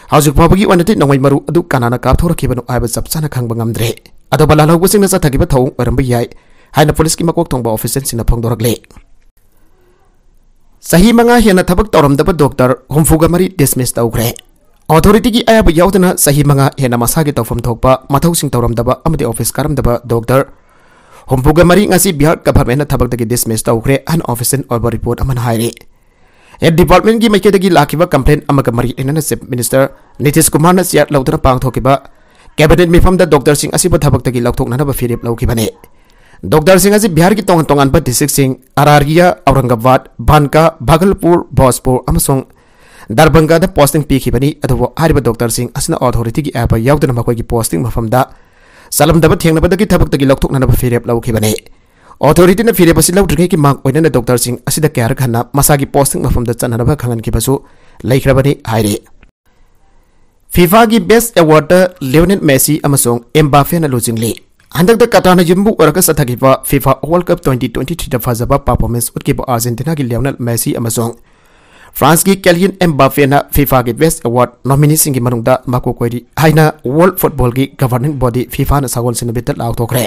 ꯍꯧꯖꯤꯛ ꯐꯥꯎꯕꯒꯤ ꯑꯣꯏꯅꯗꯤ ꯅꯣꯡꯃꯩ ꯃꯔꯨ ꯑꯗꯨ ꯀꯅꯥꯅ ꯀꯥꯞꯊꯣꯔꯛꯈꯤꯕꯅꯣ ꯍꯥꯏꯕ ꯆꯞ ꯆꯥꯅ ꯈꯪꯕ ꯉꯝꯗ꯭ꯔꯦ꯫ ꯑꯗꯨꯕꯨ ꯂꯥꯜꯍꯧꯕꯁꯤꯡꯅ ꯆꯠꯊꯈꯤꯕ ꯊꯧꯑꯣꯡ ꯑꯣꯏꯔꯝꯕ ꯌꯥꯏ ꯍꯥꯏꯅ ꯄꯨꯂꯤꯁꯀꯤ ꯃꯀꯣꯛ ꯊꯣꯡꯕ ꯑꯣꯐꯤꯁꯤꯌꯦꯜꯁꯤꯡꯅ ꯐꯣꯡꯗꯣꯔꯛꯂꯦ꯫ ꯆꯍꯤ ꯃꯉꯥ ꯍꯦꯟꯅ ꯊꯕꯛ ꯇꯧꯔꯝꯗꯕ ꯗꯣꯛꯇꯔ ꯍꯨꯝꯐꯨꯒ ꯃꯔꯤ ꯗꯤꯁꯃꯤꯁ ꯇꯧꯈ꯭ꯔꯦ꯫ ꯑꯣꯊꯣꯔꯤꯇꯤꯒꯤ ꯑꯌꯥꯕ ꯌꯥꯎꯗꯅ ꯆꯍꯤ ꯃꯉꯥ ꯍꯦꯟꯅ ꯃꯁꯥꯒꯤ ꯇꯧꯐꯝ ꯊꯣꯛꯄ ꯃꯊꯧꯁꯤꯡ ꯇꯧꯔꯝꯗꯕ ꯑꯃꯗꯤ ꯑꯣꯐꯤꯁ ꯀꯥꯔꯝꯗꯕ ꯗꯣꯛꯇꯔ ꯍꯨꯝꯐꯨꯒ ꯃꯔꯤ ꯉꯁꯤ ꯕꯤꯍꯥꯔ ꯒꯚꯔꯟꯃꯦꯟꯠꯅ ꯊꯕꯛꯇꯒꯤ ꯗꯤꯁꯃꯤꯁ ꯇꯧꯈ꯭ꯔꯦ ꯍꯥꯏꯅ ꯑꯣꯐꯤꯁꯤꯌꯦꯜ ꯑꯣꯏꯕ ꯔꯤꯄꯣꯔꯠ ꯑꯃꯅ ꯍꯥꯏꯔꯤ꯫ ꯍꯦꯜꯊ ꯗꯤꯄꯥꯔꯠꯃꯦꯟꯠꯀꯤ ꯃꯥꯏꯀꯩꯗꯒꯤ ꯂꯥꯛꯈꯤꯕ ꯀꯝꯄ꯭ꯂꯦꯟ ꯑꯃꯒ ꯃꯔꯤ ꯂꯩꯅꯅ ꯆꯤꯐ ꯃꯤꯅꯤꯁꯇꯔ ꯅꯤꯇꯤꯁ ꯀꯨꯃꯥꯔꯅ ꯆꯤꯌꯥꯔ ꯂꯧꯗꯨꯅ ꯄꯥꯡꯊꯣꯛꯈꯤꯕ ꯀꯦꯕꯤꯅꯦꯠ ꯃꯤꯐꯝꯗ ꯗꯣꯛꯇꯔꯁꯤꯡ ꯑꯁꯤꯕꯨ ꯊꯕꯛꯇꯒꯤ ꯂꯧꯊꯣꯛꯅꯅꯕ ꯐꯤꯔꯦꯞ ꯂꯧꯈꯤꯕꯅꯤ꯫ ꯗꯣꯛꯇꯔꯁꯤꯡ ꯑꯁꯤ ꯕꯤꯍꯥꯔꯒꯤ ꯇꯣꯉꯥꯟ ꯇꯣꯉꯥꯟꯕ ꯗꯤꯁꯇ꯭ꯔꯤꯛꯁꯤꯡ ꯑꯔꯥꯔꯤꯌꯥ, ꯑꯧꯔꯪꯒꯕꯥꯗ, ꯕꯥꯟꯀꯥ, ꯚꯥꯒꯜꯄꯨꯔ, ꯚꯣꯖꯄꯨꯔ ꯑꯃꯁꯨꯡ ꯗꯔꯕꯪꯒꯥꯗ ꯄꯣꯁꯇꯤꯡ ꯄꯤꯈꯤꯕꯅꯤ꯫ ꯑꯗꯨꯕꯨ ꯍꯥꯏꯔꯤꯕ ꯗꯣꯛꯇꯔꯁꯤꯡ ꯑꯁꯤꯅ ꯑꯣꯊꯣꯔꯤꯇꯤꯒꯤ ꯑꯌꯥꯕ ꯌꯥꯎꯗꯅ ꯃꯈꯣꯏꯒꯤ ꯄꯣꯁꯇꯤꯡ ꯃꯐꯝꯗ ꯆꯠꯂꯝꯗꯕ ꯊꯦꯡꯅꯕꯗꯒꯤ ꯊꯕꯛꯇꯒꯤ ꯂꯧꯊꯣꯛꯅꯅꯕ ꯐꯤꯔꯦꯞ ꯂꯧꯈꯤꯕꯅꯤ꯫ ꯑꯣꯊꯣꯔꯤꯇꯤꯅ ꯐꯤꯔꯦꯞ ꯑꯁꯤ ꯂꯧꯗ꯭ꯔꯤꯉꯩꯒꯤ ꯃꯥꯡ ꯑꯣꯏꯅꯅ ꯗꯣꯛꯇꯔꯁꯤꯡ ꯑꯁꯤꯗ ꯀꯌꯥꯔꯛ ꯍꯟꯅ ꯃꯁꯥꯒꯤ ꯄꯣꯁꯇꯤꯡ ꯃꯐꯝꯗ ꯆꯠꯅꯅꯕ ꯈꯪꯍꯟꯈꯤꯕꯁꯨ ꯂꯩꯈ꯭ꯔꯕꯅꯤ ꯍꯥꯏꯔꯤ꯫ ꯐꯤꯐꯥꯒꯤ ꯕꯦꯁ ꯑꯦꯋꯥꯔꯗꯇ ꯂꯤꯑꯣꯅꯦꯜ ꯃꯦꯁꯤ ꯑꯃꯁꯨꯡ ꯑꯦꯝꯕꯥꯄꯦꯅ ꯂꯨꯆꯤꯡꯂꯤ꯫ ꯍꯟꯗꯛꯇ ꯀꯇꯥꯔꯅ ꯌꯨꯝꯕꯨ ꯑꯣꯏꯔꯒ ꯆꯠꯊꯈꯤꯕ ꯐꯤꯐꯥ ꯋꯥꯔꯜ ꯀꯞ twenty twenty-threeꯗ ꯐꯖꯕ ꯄꯔꯐꯣꯔꯃꯦꯟꯁ ꯎꯠꯈꯤꯕ ꯑꯥꯔꯖꯦꯟꯇꯤꯅꯥꯒꯤ ꯂꯤꯑꯣꯅꯦꯜ ꯃꯦꯁꯤ ꯑꯃꯁꯨꯡ ꯐ꯭ꯔꯥꯟꯁꯀꯤ ꯀꯦꯂꯤꯌꯟ ꯑꯦꯝꯕꯥꯄꯦꯅ ꯐꯤꯐꯥꯒꯤ ꯕꯦꯁ ꯑꯦꯋꯥꯔꯗ ꯅꯣꯃꯤꯅꯤꯁꯤꯡꯒꯤ ꯃꯅꯨꯡꯗ ꯃꯀꯣꯛ ꯑꯣꯏꯔꯤ ꯍꯥꯏꯅ ꯋꯥꯔꯜꯗ ꯐꯨꯠꯕꯣꯜꯒꯤ ꯒꯚꯔꯅꯤꯡ ꯕꯣꯗꯤ ꯐꯤꯐꯥꯅ ꯁꯒꯣꯜꯁꯦꯟ ꯅꯨꯃꯤꯠꯇ ꯂꯥꯎꯊꯣꯛꯈ꯭ꯔꯦ꯫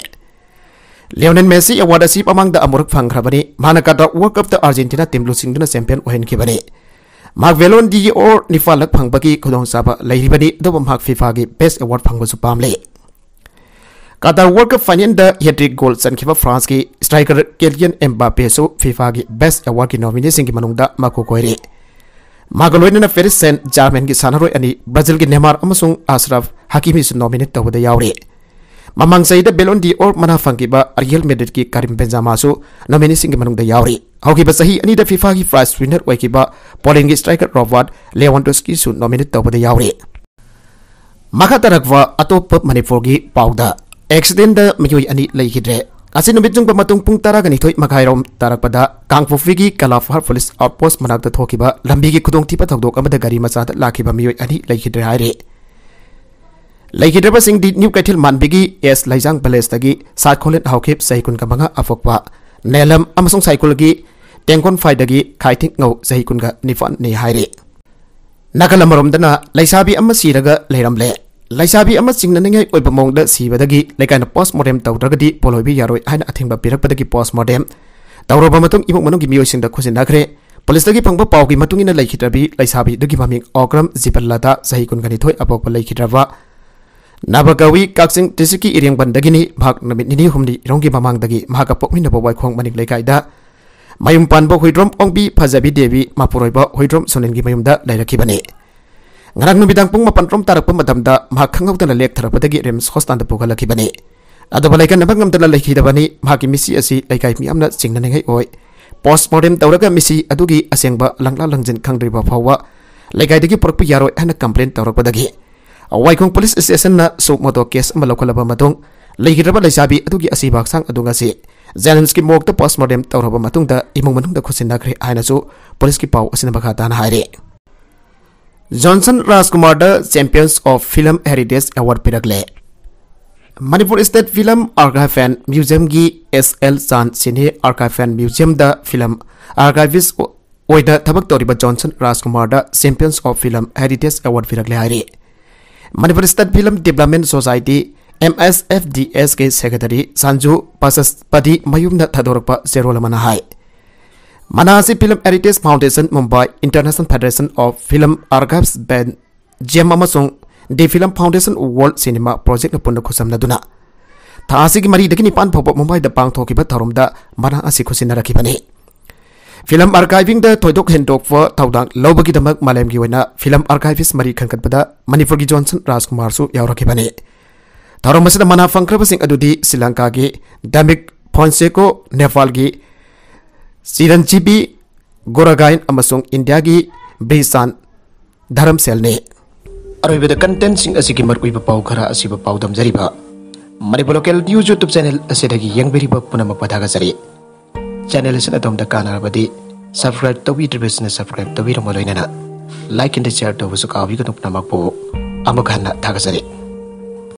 ꯂꯤꯑꯣꯅꯦꯜ ꯃꯦꯁꯤ ꯑꯦꯋꯥꯔꯗ ꯑꯁꯤ ꯃꯃꯥꯡꯗ ꯑꯃꯨꯔꯛ ꯐꯪꯈ꯭ꯔꯕꯅꯤ꯫ ꯃꯍꯥꯛꯅ ꯀꯇꯥꯔ ꯋꯥꯔꯜ ꯀꯞꯇ ꯑꯥꯔꯖꯦꯟꯇꯤꯅꯥ ꯇꯤꯝ ꯂꯨꯆꯤꯡꯗꯨꯅ ꯆꯦꯝꯄꯤꯌꯟ ꯑꯣꯏꯍꯟꯈꯤꯕꯅꯤ꯫ ꯃꯍꯥꯛ ꯕꯦꯂꯣꯟ ꯗꯤ ꯑꯣꯔ ꯅꯤꯄꯥꯜꯂꯛ ꯐꯪꯕꯒꯤ ꯈꯨꯗꯣꯡꯆꯥꯕ ꯂꯩꯔꯤꯕꯅꯤ, ꯑꯗꯨꯕꯨ ꯃꯍꯥꯛ ꯐꯤꯐꯥꯒꯤ ꯕꯦꯁ ꯑꯦꯋꯥꯔꯗ ꯐꯪꯕꯁꯨ ꯄꯥꯝꯂꯦ꯫ ꯀꯇꯥꯔ ꯋꯥꯔꯜ ꯀꯞ ꯐꯥꯏꯅꯦꯜꯗ ꯍꯦꯇ꯭ꯔꯤꯛ ꯒꯣꯜ ꯆꯟꯈꯤꯕ ꯐ꯭ꯔꯥꯟꯁꯀꯤ ꯁ꯭ꯇ꯭ꯔꯥꯏꯀꯔ ꯀꯦꯂꯤꯌꯟ ꯑꯦꯝꯕꯥꯄꯦꯁꯨ ꯐꯤꯐꯥꯒꯤ ꯕꯦꯁ ꯑꯦꯋꯥꯔꯗꯀꯤ ꯅꯣꯃꯤꯅꯤꯁꯤꯡꯒꯤ ꯃꯅꯨꯡꯗ ꯃꯀꯣꯛ ꯑꯣꯏꯔꯤ꯫ ꯃꯥꯒ ꯂꯣꯏꯅꯅ ꯄꯦꯔꯤꯁ ꯁꯦꯟ ꯖꯥꯔꯃꯦꯟꯒꯤ ꯁꯥꯟꯅꯔꯣꯏ ꯑꯅꯤ, ꯕ꯭ꯔꯥꯖꯤꯜꯒꯤ ꯅꯦꯃꯥꯔ ꯑꯃꯁꯨꯡ ꯑꯁꯔꯐ ꯍꯀꯤꯃꯤꯁꯨ ꯅꯣꯃꯤꯅꯦꯠ ꯇꯧꯕꯗ ꯌꯥꯎꯔꯤ꯫ ꯃꯃꯥꯡ ꯆꯍꯤꯗ ꯕꯦꯂꯣꯟ ꯗꯤ ꯑꯣꯔ ꯃꯅꯥ ꯐꯪꯈꯤꯕ ꯔꯤꯌꯦꯜ ꯃꯦꯗ꯭ꯔꯤꯗꯀꯤ ꯀꯔꯤꯝ ꯕꯦꯟꯖꯥꯃꯥꯁꯨ ꯅꯣꯃꯤꯅꯤꯁꯤꯡꯒꯤ ꯃꯅꯨꯡꯗ ꯌꯥꯎꯔꯤ꯫ ꯍꯧꯈꯤꯕ ꯆꯍꯤ ꯑꯅꯤꯗ ꯐꯤꯐꯥꯒꯤ ꯄ꯭ꯔꯥꯏꯖ ꯋꯤꯅꯔ ꯑꯣꯏꯈꯤꯕ ꯄꯣꯂꯦꯟꯒꯤ ꯁ꯭ꯇ꯭ꯔꯥꯏꯀꯔ ꯔꯣꯕꯥꯔꯠ ꯂꯦꯋꯥꯟꯗꯣꯁꯀꯤꯁꯨ ꯅꯣꯃꯤꯅꯦꯠ ꯇꯧꯕꯗ ꯌꯥꯎꯔꯤ꯫ ꯃꯈꯥ ꯇꯥꯔꯛꯄ ꯑꯇꯣꯞꯄ ꯃꯅꯤꯄꯨꯔꯒꯤ ꯄꯥꯎꯗ, ꯑꯦꯛꯁꯤꯗꯦꯟꯗ ꯃꯤꯑꯣꯏ ꯑꯅꯤ ꯂꯩꯈꯤꯗ꯭ꯔꯦ꯫ ꯉꯁꯤ ꯅꯨꯃꯤꯠ ꯆꯨꯡꯕ ꯃꯇꯨꯡ ꯄꯨꯡ ꯇꯔꯥꯒ ꯅꯤꯊꯣꯏ ꯃꯈꯥꯏꯔꯣꯝ ꯇꯥꯔꯛꯄꯗ ꯀꯥꯡꯄꯣꯛꯄꯤꯒꯤ ꯀꯂꯥꯐꯥꯔ ꯄꯨꯂꯤꯁ ꯑꯥꯎꯠꯄꯣꯁ ꯃꯅꯥꯛꯇ ꯊꯣꯛꯈꯤꯕ ꯂꯝꯕꯤꯒꯤ ꯈꯨꯗꯣꯡꯊꯤꯕ ꯊꯧꯗꯣꯛ ꯑꯃꯗ ꯒꯥꯔꯤ ꯃꯆꯥꯗ ꯂꯥꯛꯈꯤꯕ ꯃꯤꯑꯣꯏ ꯑꯅꯤ ꯂꯩꯈꯤꯗ꯭ꯔꯦ ꯍꯥꯏꯔꯤ꯫ ꯂꯩꯈꯤꯗ꯭ꯔꯕꯁꯤꯡꯗꯤ ꯅ꯭ꯌꯨ ꯀꯩꯊꯦꯜ ꯃꯥꯟꯕꯤꯒꯤ ꯑꯦꯁ ꯂꯩꯖꯥꯡ ꯚꯤꯂꯦꯖꯇꯒꯤ ꯁꯥꯏꯈꯣꯂꯦꯟ ꯍꯥꯎꯈꯤꯞ, ꯆꯍꯤ ꯀꯨꯟꯒ ꯃꯉꯥ, ꯑꯄꯣꯛꯄ ꯅꯦꯂꯝ, ꯑꯃꯁꯨꯡ ꯁꯥꯏꯈꯣꯜꯒꯤ ꯇꯦꯡꯀꯣꯟ ꯐꯥꯏꯗꯒꯤ ꯈꯥꯏꯊꯤꯡ ꯉꯧ, ꯆꯍꯤ ꯀꯨꯟꯒ ꯅꯤꯄꯥꯟꯅꯤ ꯍꯥꯏꯔꯤ꯫ ꯅꯥꯀꯜ ꯑꯃꯔꯣꯝꯗꯅ ꯂꯩꯁꯥꯕꯤ ꯑꯃ ꯁꯤꯔꯒ ꯂꯩꯔꯝꯂꯦ꯫ ꯂꯩꯁꯥꯕꯤ ꯑꯃ ꯆꯤꯡꯅꯅꯤꯡꯉꯥꯏ ꯑꯣꯏꯕ ꯃꯑꯣꯡꯗ ꯁꯤꯕꯗꯒꯤ ꯂꯩꯀꯥꯏꯅ ꯄꯣꯁꯃꯣꯔꯇꯦꯝ ꯇꯧꯗ꯭ꯔꯒꯗꯤ ꯄꯣꯠꯂꯣꯏꯕ ꯌꯥꯔꯣꯏ ꯍꯥꯏꯅ ꯑꯊꯤꯡꯕ ꯄꯤꯔꯛꯄꯗꯒꯤ ꯄꯣꯁꯃꯣꯔꯇꯦꯝ ꯇꯧꯔꯕ ꯃꯇꯨꯡ ꯏꯃꯨꯡ ꯃꯅꯨꯡꯒꯤ ꯃꯤꯑꯣꯏꯁꯤꯡꯗ ꯈꯨꯠꯁꯤꯟꯅꯈ꯭ꯔꯦ꯫ ꯄꯨꯂꯤꯁꯇꯒꯤ ꯐꯪꯕ ꯄꯥꯎꯒꯤ ꯃꯇꯨꯡ ꯏꯟꯅ ꯂꯩꯈꯤꯗ꯭ꯔꯕꯤ ꯂꯩꯁꯥꯕꯤꯗꯨꯒꯤ ꯃꯃꯤꯡ ꯑꯣꯀ꯭ꯔꯝ ꯖꯤꯕꯜꯂꯥꯗꯥ, ꯆꯍꯤ ꯀꯨꯟꯒ ꯅꯤꯊꯣꯏ, ꯑꯄꯣꯛꯄ ꯂꯩꯈꯤꯗ꯭ꯔꯕ ꯅꯕꯒꯋꯤ ꯀꯛꯆꯤꯡ ꯗꯤꯁꯇ꯭ꯔꯤꯛꯀꯤ ꯏꯔꯦꯡꯕꯟꯗꯒꯤꯅꯤ꯫ ꯃꯍꯥꯛ ꯅꯨꯃꯤꯠ ꯅꯤꯅꯤ ꯍꯨꯝꯅꯤ ꯏꯔꯣꯝꯒꯤ ꯃꯃꯥꯡꯗꯒꯤ ꯃꯍꯥꯛꯀ ꯄꯣꯛꯃꯤꯟꯅꯕ ꯋꯥꯏꯈꯣꯡ ꯃꯅꯤꯡ ꯂꯩꯀꯥꯏꯗ ꯃꯌꯨꯝ ꯄꯥꯟꯕ ꯍꯨꯏꯗ꯭ꯔꯣꯝ ꯑꯣꯡꯕꯤ ꯐꯖꯕꯤ ꯗꯦꯕꯤ ꯃꯄꯨꯔꯣꯏꯕ ꯍꯨꯏꯗ꯭ꯔꯣꯝ ꯁꯨꯅꯤꯜꯒꯤ ꯃꯌꯨꯝꯗ ꯂꯩꯔꯛꯈꯤꯕꯅꯤ꯫ ꯉꯔꯥꯡ ꯅꯨꯃꯤꯗꯥꯡ ꯄꯨꯡ ꯃꯥꯄꯟ ꯔꯣꯝ ꯇꯥꯔꯛꯄ ꯃꯇꯝꯗ ꯃꯍꯥꯛ ꯈꯪꯍꯧꯗꯅ ꯂꯦꯛꯊꯔꯛꯄꯗꯒꯤ ꯔꯤꯝꯁ ꯍꯣꯁꯄꯤꯇꯥꯜꯗ ꯄꯨꯈꯠꯂꯛꯈꯤꯕꯅꯤ꯫ ꯑꯗꯨꯕꯨ ꯂꯩꯀꯟꯅꯕ ꯉꯝꯗꯅ ꯂꯩꯈꯤꯗꯕꯅꯤ꯫ ꯃꯍꯥꯛꯀꯤ ꯃꯤꯠꯁꯤ ꯑꯁꯤ ꯂꯩꯀꯥꯏ ꯃꯤꯌꯥꯝꯅ ꯆꯤꯡꯅꯅꯤꯡꯉꯥꯏ ꯑꯣꯏ꯫ ꯄꯣꯁꯃꯣꯔꯇꯦꯝ ꯇꯧꯔꯒ ꯃꯤꯠꯁꯤ ꯑꯗꯨꯒꯤ ꯑꯁꯦꯡꯕ ꯂꯪꯂꯥ ꯂꯪꯖꯤꯟ ꯈꯪꯗ꯭ꯔꯤꯕ ꯐꯥꯎꯕ ꯂꯩꯀꯥꯏꯗꯒꯤ ꯄꯨꯔꯛꯄ ꯌꯥꯔꯣꯏ ꯍꯥꯏꯅ ꯀꯝꯄ꯭ꯂꯦꯟ ꯇꯧꯔꯛꯄꯗꯒꯤ ꯋꯥꯏꯈꯣꯡ ꯄꯨꯂꯤꯁ ꯁ꯭ꯇꯦꯁꯟꯅ ꯁꯨ ꯃꯣꯇꯣ ꯀꯦꯁ ꯑꯃ ꯂꯧꯈꯠꯂꯕ ꯃꯇꯨꯡ, ꯂꯩꯈꯤꯗ꯭ꯔꯕ ꯂꯩꯁꯥꯕꯤ ꯑꯗꯨꯒꯤ ꯑꯁꯤꯕ ꯍꯛꯆꯥꯡ ꯑꯗꯨ ꯉꯁꯤ ꯖꯦꯅꯤꯝꯁꯀꯤ ꯃꯣꯔꯒꯇ ꯄꯣꯁꯃꯣꯔꯇꯦꯝ ꯇꯧꯔꯕ ꯃꯇꯨꯡꯗ ꯏꯃꯨꯡ ꯃꯅꯨꯡꯗ ꯈꯨꯠꯁꯤꯟꯅꯈ꯭ꯔꯦ ꯍꯥꯏꯅꯁꯨ ꯄꯨꯂꯤꯁꯀꯤ ꯄꯥꯎ ꯑꯁꯤꯅ ꯃꯈꯥ ꯇꯥꯅ ꯍꯥꯏꯔꯤ꯫ ꯖꯣꯟꯁꯟ ꯔꯥꯖꯀꯨꯃꯥꯔꯗ Champions of Film Heritage Award ꯄꯤꯔꯛꯂꯦ꯫ Manipur State Film Archive and Museumꯒꯤ S L Chan Senior Archive and Museumꯗ film archivist ꯑꯣꯏꯅ ꯊꯕꯛ ꯇꯧꯔꯤꯕ ꯖꯣꯟꯁꯟ ꯔꯥꯖꯀꯨꯃꯥꯔꯗ Champions of Film Heritage Award ꯄꯤꯔꯛꯂꯦ ꯍꯥꯏꯔꯤ꯫ Manipur State Film Development Society, M S F D S ꯀꯤ secretary ꯁꯥꯟꯖꯨ ꯄꯁꯄꯇꯤ ꯃꯌꯨꯝꯅ ꯊꯥꯗꯣꯔꯛꯄ ꯆꯦꯔꯣꯜ ꯑꯃꯅ ꯍꯥꯏ꯫ ꯃꯅꯥ ꯑꯁꯤ Film Heritage Foundation, Mumbai International Federation of Film Archives, Belgium ꯑꯃꯁꯨꯡ The Film Foundation World Cinema Projectꯅ ꯄꯨꯟꯅ ꯈꯨꯠꯁꯝꯅꯗꯨꯅ ꯊꯥ ꯑꯁꯤꯒꯤ ꯃꯔꯤꯗꯒꯤ ꯅꯤꯄꯥꯟ ꯐꯥꯎꯕ ꯃꯨꯝꯕꯥꯏꯗ ꯄꯥꯡꯊꯣꯛꯈꯤꯕ ꯊꯧꯔꯝꯗ ꯃꯅꯥ ꯑꯁꯤ ꯈꯨꯠꯁꯤꯟꯅꯔꯛꯈꯤꯕꯅꯤ꯫ Film archivingꯗ ꯊꯣꯏꯗꯣꯛ ꯍꯦꯟꯗꯣꯛꯄ ꯊꯧꯗꯥꯡ ꯂꯧꯕꯒꯤꯗꯃꯛ ꯃꯥꯂꯦꯝꯒꯤ ꯑꯣꯏꯅ film archivist ꯃꯔꯤ ꯈꯟꯒꯠꯄꯗ ꯃꯅꯤꯄꯨꯔꯒꯤ ꯖꯣꯟꯁꯟ ꯔꯥꯖꯀꯨꯃꯥꯔꯁꯨ ꯌꯥꯎꯔꯛꯈꯤꯕꯅꯤ꯫ ꯊꯧꯔꯝ ꯑꯁꯤꯗ ꯃꯅꯥ ꯐꯪꯈ꯭ꯔꯕꯁꯤꯡ ꯑꯗꯨꯗꯤ ꯁ꯭ꯔꯤ ꯂꯪꯀꯥꯒꯤ ꯗꯃꯤꯛ ꯐꯣꯟꯁꯦꯀꯣ, ꯅꯦꯄꯥꯜꯒꯤ ꯆꯤꯔꯟꯖꯤꯕꯤ ꯒꯣꯔꯥꯒꯥꯏꯟ ꯑꯃꯁꯨꯡ ꯏꯟꯗꯤꯌꯥꯒꯤ ꯕ꯭ꯔꯤꯁꯥꯟ ꯙꯔꯝꯁꯦꯜꯅꯤ꯫ ꯑꯔꯣꯏꯕꯗ contentꯁꯤꯡ ꯑꯁꯤꯒꯤ ꯃꯔꯨꯑꯣꯏꯕ ꯄꯥꯎ ꯈꯔ ꯑꯁꯤꯕꯨ ꯄꯥꯎꯗꯝꯖꯔꯤꯕ Manipur Local News YouTube channel ꯑꯁꯤꯗꯒꯤ ꯌꯦꯡꯕꯤꯔꯤꯕ ꯄꯨꯝꯅꯃꯛꯄꯨ ꯊꯥꯒꯠꯆꯔꯤ꯫ Channel ꯑꯁꯤꯅ ꯑꯗꯣꯝꯗ ꯀꯥꯟꯅꯔꯕꯗꯤ subscribe ꯇꯧꯕꯤꯗ꯭ꯔꯤꯕꯁꯤꯡꯅ subscribe ꯇꯧꯕꯤꯔꯝꯕ ꯂꯣꯏꯅꯅ like and share ꯇꯧꯕꯁꯨ ꯀꯥꯎꯕꯤꯒꯅꯨ꯫ ꯄꯨꯝꯅꯃꯛꯄꯨ ꯑꯃꯨꯛ ꯍꯟꯅ ꯊꯥꯒꯠꯆꯔꯤ꯫